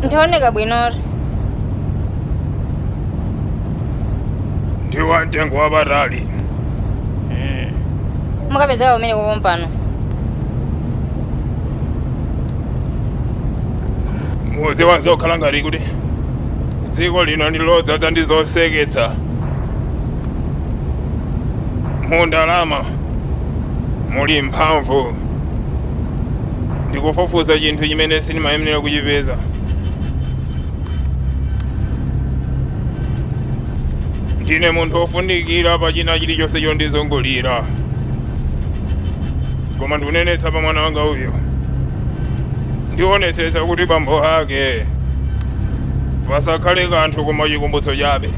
Ndioneka bwinori. Ndi wamtengo wapatali. Mukapezeka kumene kupompano. Mudzi wanze okhala ngati kuti dziko lino ndi lodzaza ndi zoseketsa. Mu ndalama muli mphamvu. Ndikufufuza chinthu chimene sindimayenera kuchipeza. Ndine munthu wofunikira pa china chilichonse chondizungulira, koma ndikunenetsa pa mwana wanga uyo, ndionetsetsa kuti bambo ake pasakhale kanthu koma chikumbutso chabe.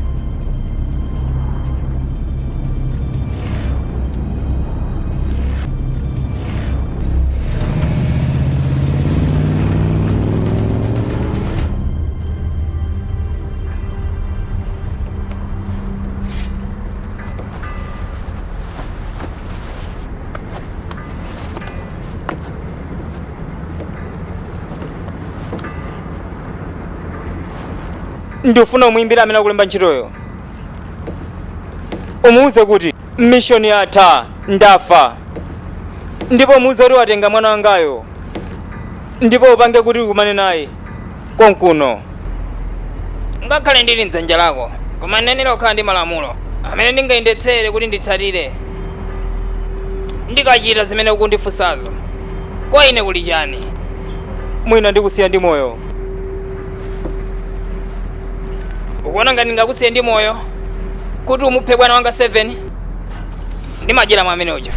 Ndifuna umuimbira amene akulemba ntchitoyo, umuwuze kuti mission yatha, ndafa, ndipo umuwuze kuti watenga mwana wangayo, ndipo upange kuti ukumane naye konkuno. Ngakhale ndili mdzanja lako, koma ndinenera kukhala ndi malamulo amene ndingayendetsere kuti nditsatire. Ndikachita zimene ukundifunsazo, kwa ine kuli chani? Mwina ndikusiya ndi moyo. Ukuona ngati ndingakusiye ndi moyo kuti umuphe bwana wanga 7? Ndimadyera mwa amene uja.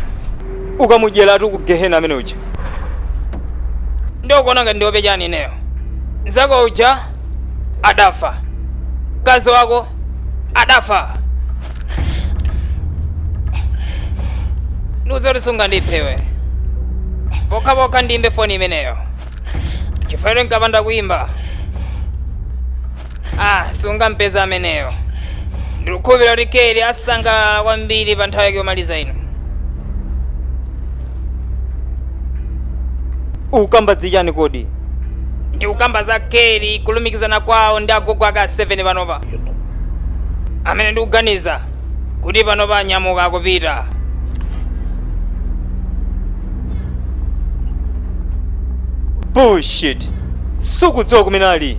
Ukamudyeratu ku gehena amene uja. Ndiye ukuona ngati ndiope chani ineyo? Nzako uja adafa, mkazi wako adafa. Ndiuze kuti sungandiphe iwe. Pokhapokha ndiyimbe foni imeneyo, chifukwa nkapanda kuyimba, ah, sungampeza ameneyo. Ndikukhulupirira kuti Keli asangalala kwambiri pa nthawi yake yomaliza ino. Ukamba zichani kodi? Ndikukamba za Keli kulumikizana kwawo ndi agogo ake a 7 panopa, amene ndikuganiza kuti panopa anyamuka akupita. Bullshit. Sukudziwa kumene ali.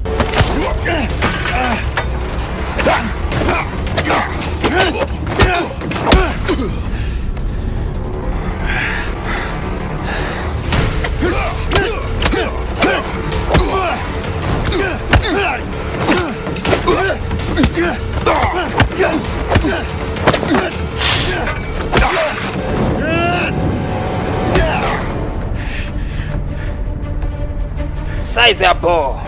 Size ya ball.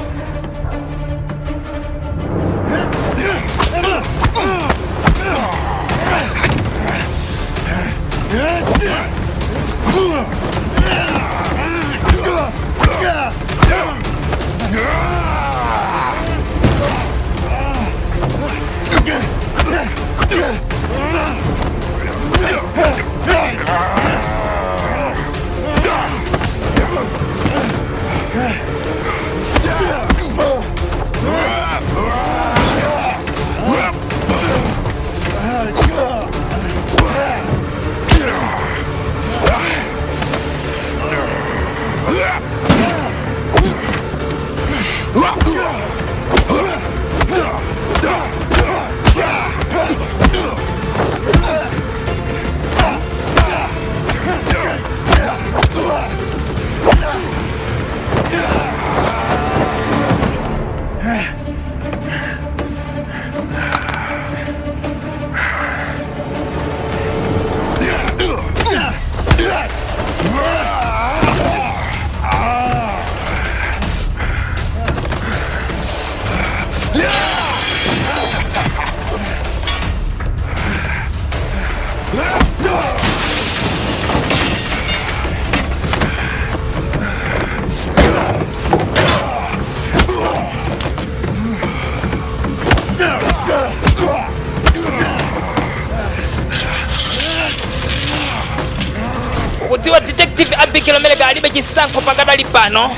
Ukudziwa Detective Abigail Omeleka alibe chisankho pakadali pano.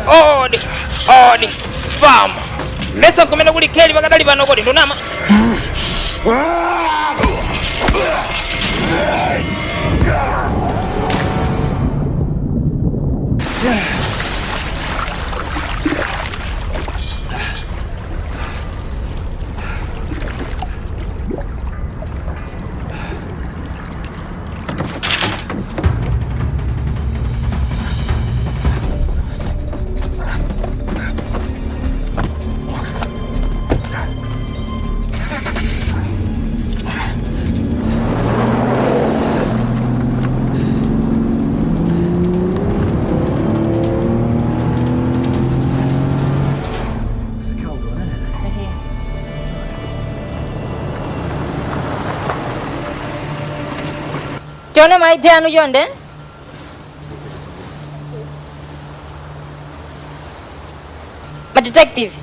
Odi odi farm mesa kumene kuli Kelly pakadali pano, kodi ndunama? Tione ma ID anu chonde. Ma detective.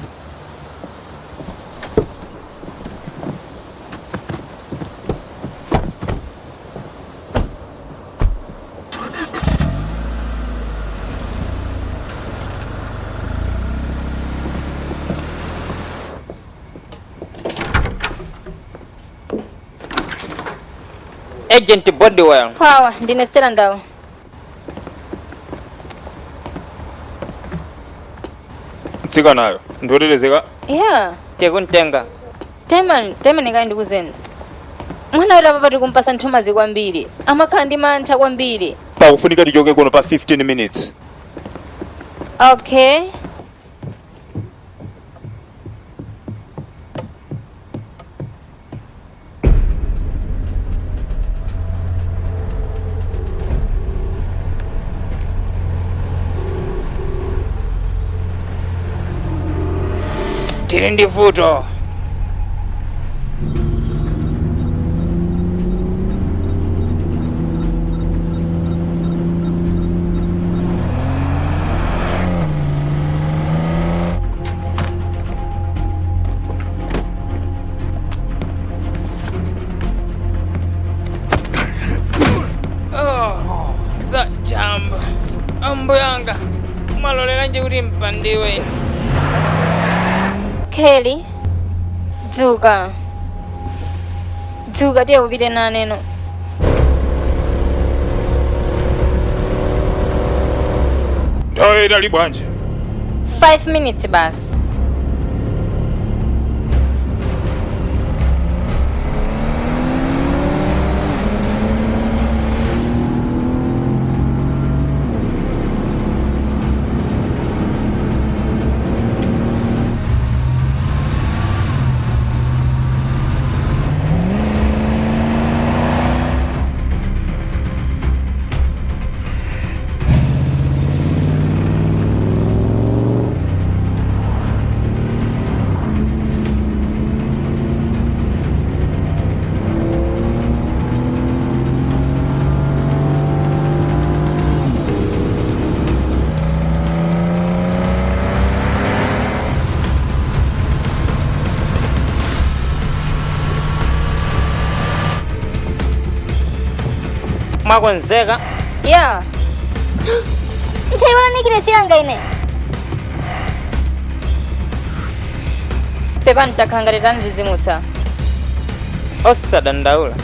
Agent Bodwell. Power, ndine Stella Ndau. Mtsikanayo ndiotetezeka. Yeah. Tekuntenga. Teman, teman ngai ndikuzeni. Mwana wera papa tikumpasa nthumazi kwambiri. Amakhala ndi mantha kwambiri. Pakufunika tichoke kuno pa 15 minutes. Okay. Tili ndi vuto. Oh, za chamba ambo yanga mwaloleranje kuti mpandiwe ine. Kelly, dzuka. Dzuka tiye upite naneno. Nthawi itali bwanji? 5 minutes basi. Mwakonzeka? Yeah. Ntayiwala nikiresi yanga ine. Pepa ntakhala ngati tanzizimutsa. Osadandaula.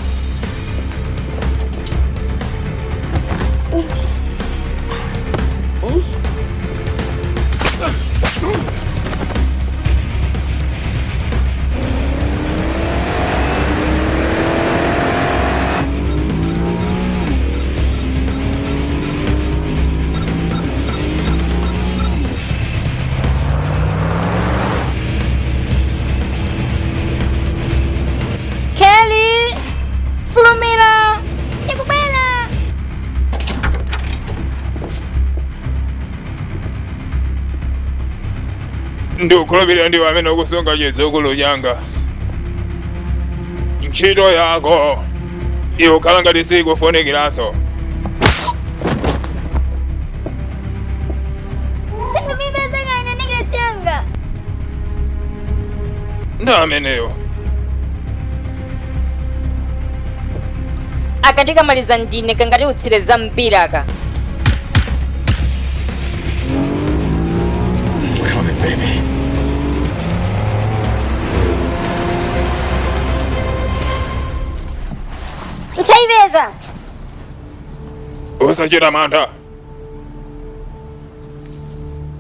Ndikukhulupirira ndiwe amene ukusunga chidzukulu changa. Ntchito yako ikukhala ngati sikufunikiranso. Sindikuipeza kanya nekilesi yanga. Ndi ameneyo. Aka ndikamaliza ndine kangati utsire zambiri aka. Come on, baby. Ntaipeza. Usachita mantha.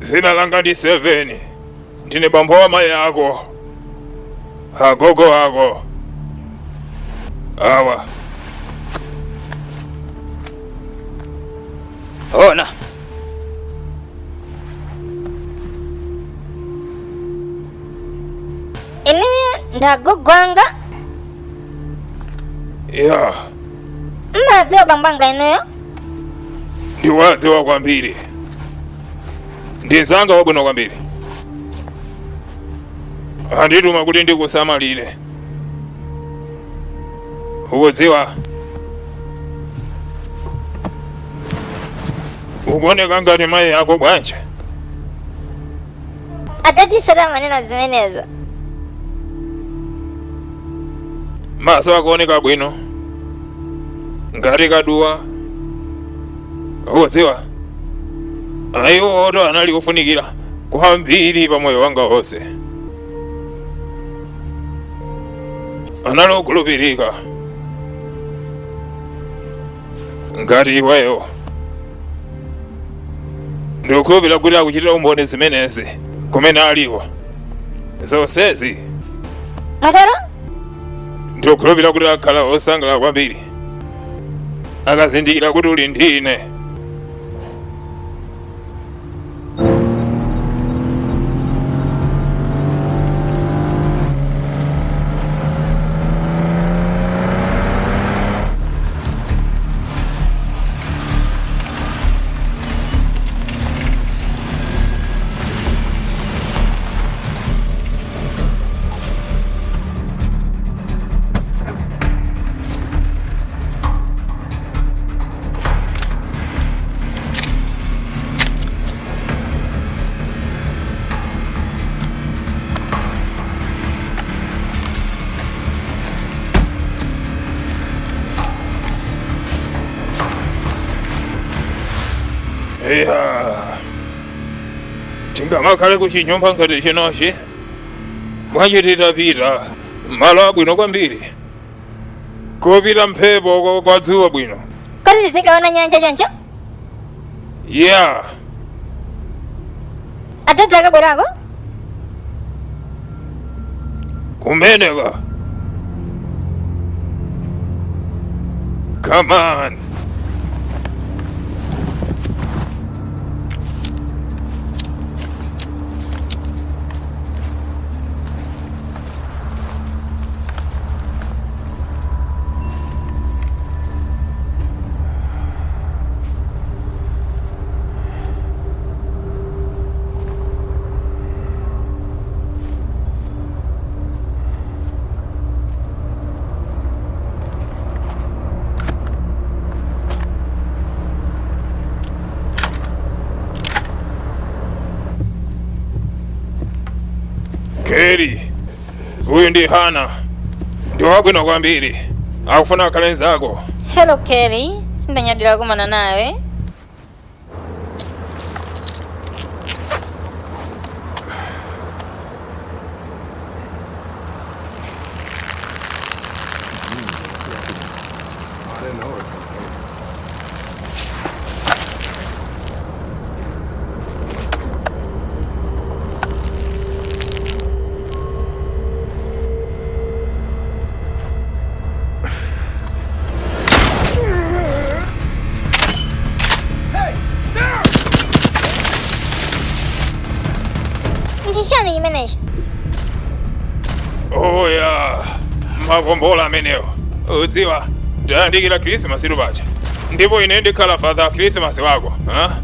Zina langa ndi 7. Ndine bambo wa mayi ako. Agogo ako. Awa. Ona. Inuyo ndi agogo anga. Ya. Mmadziwa bambo anga inuyo? Ndiwadziwa kwambiri. Ndi mzanga wabwino kwambiri. Andituma kuti ndikusamalire. Ukudziwa, ukuoneka ngati mayi ako bwanji. Adadi samanena zimenezo. Maso akuoneka bwino ngati kaduwa. Ukudziwa, ayiwo oto anali kufunikira kwambiri pa moyo wanga wonse. Anali okhulupirika ngati iweyo. Ndikukhulupirira kuti akuchitira umboni zimenezi kumene aliwo zonsezi. Mwatero? Ndikukhulupirira kuti akhala osangalala kwambiri akazindikira kuti uli ndi ine. Eya, tingamakhale kuchinyumba ngati chinochi bwanji? Titapita malo abwino kwambiri kopita mphepo kwa dzuwa bwino. Kodi tizikaona nyanja choncho? Ya. Adadi akabwerako? Kumeneka. Come on. Kelly, uyu ndi Hana, ndi wabwino kwambiri, akufuna akhale nzako. Hello Kelly, ndanyadira kumana nawe. Ndi chani chimenechi? Oya, makombola amenewo. Udziwa, tayandikira Khrisimasi paja, ndipo ine ndikhala Father Christmas wako, ha?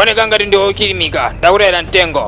Uoneka ngati ndi wochilimika. Ndakutayira mtengo.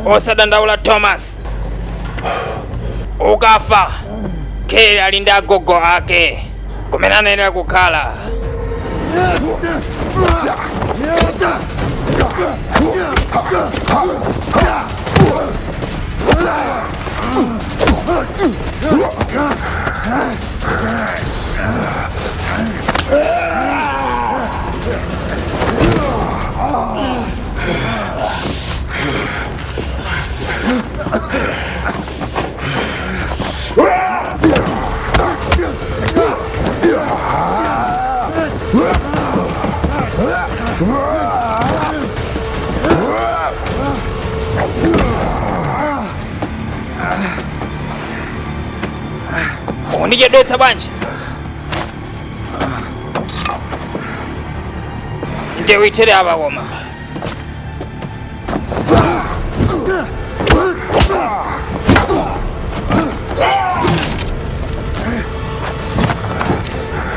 Osadandaula Thomas, ukafa Kelly ali ndi agogo ake kumene anayenera kukhala. Undichedwetsa bwanji? Ndiwithere apa koma.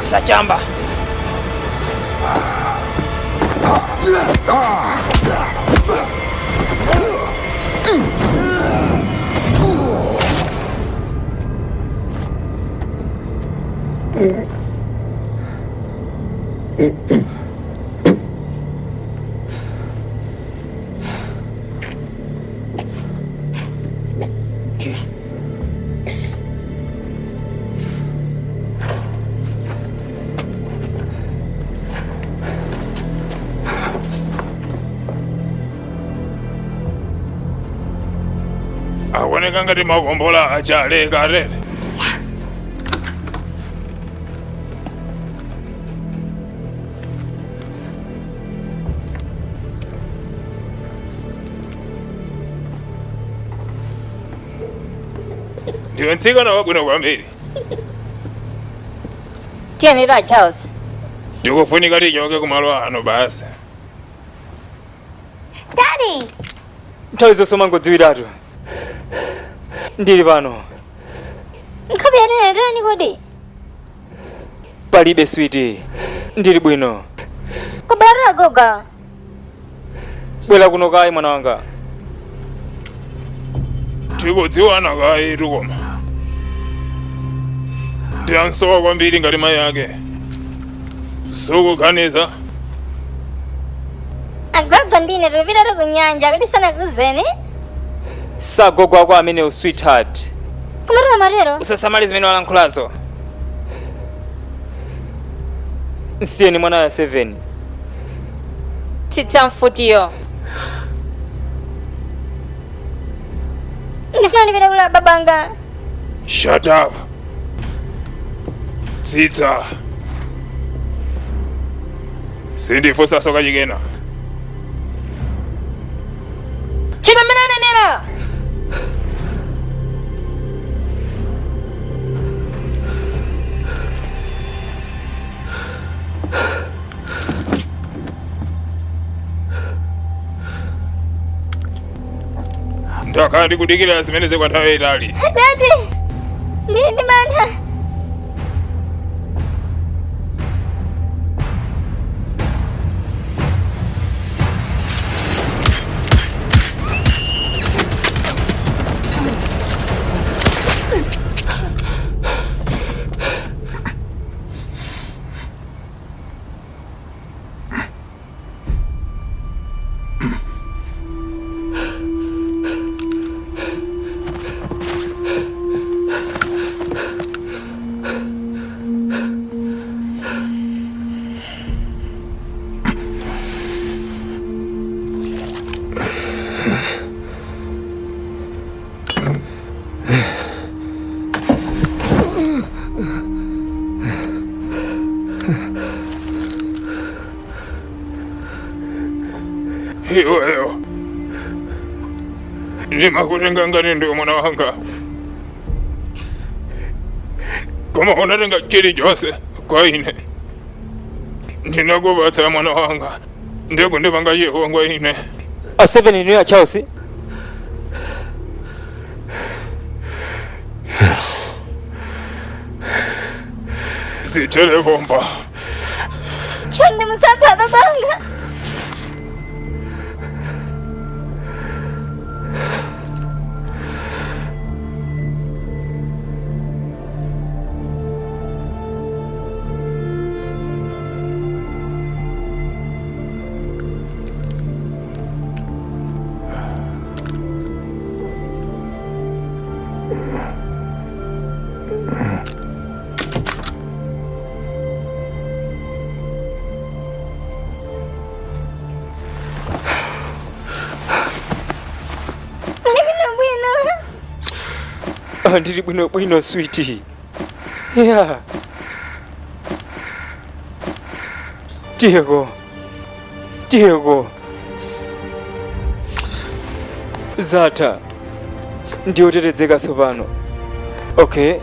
Sachamba. Akuoneka ngati makombola achalekale. Ndiwe mtsikana wabwino kwambiri. Tiyenera Charles. Ndikufunika tichoke kumalo ano basi. Daddy! Nthawi zonse umangodziwiratu. Ndili pano. Nkhope yanu tani kodi? Palibe sweetie. Ndili bwino. Kubwera gogo. Bwera kuno kayi mwana wanga. Tikudziwana kayi tukoma. Ndiyansowa kwambiri ngati mayi ake. Sukuganiza. Agogo ndine tupita ku nyanja kuti sanakuzeni. Sagogo ako amenewo sweetheart. Kumatero matero. Usasamale zimene walankhulazo. Nsiyeni mwana ya 7. Tsitsa mfutiyo. Ndifuna ndipite kula babanga. Shut up. Tsitsa. Sindifunsanso kachikena. Chita mmene anenera. Ndakhala ndikudikira zimenezi kwa nthawi yayitali. Daddy! Ndili ndi mantha. Iweyo ndimakutenga ngati ndiwe mwana wanga, koma unatenga chilichonse kwa ine. Ndinakupatsa mwana wanga, ndikundipanga chipongwe ine. A 7, inuyo a Charles? Zithere pompa. Chonde, musaphe babanga. Muli bwino bwino? Ah, ndili bwino bwino, sweetie. Yeah. Tiyeko, tiyeko, zatha, ndiyotetezeka tsopano. Okay.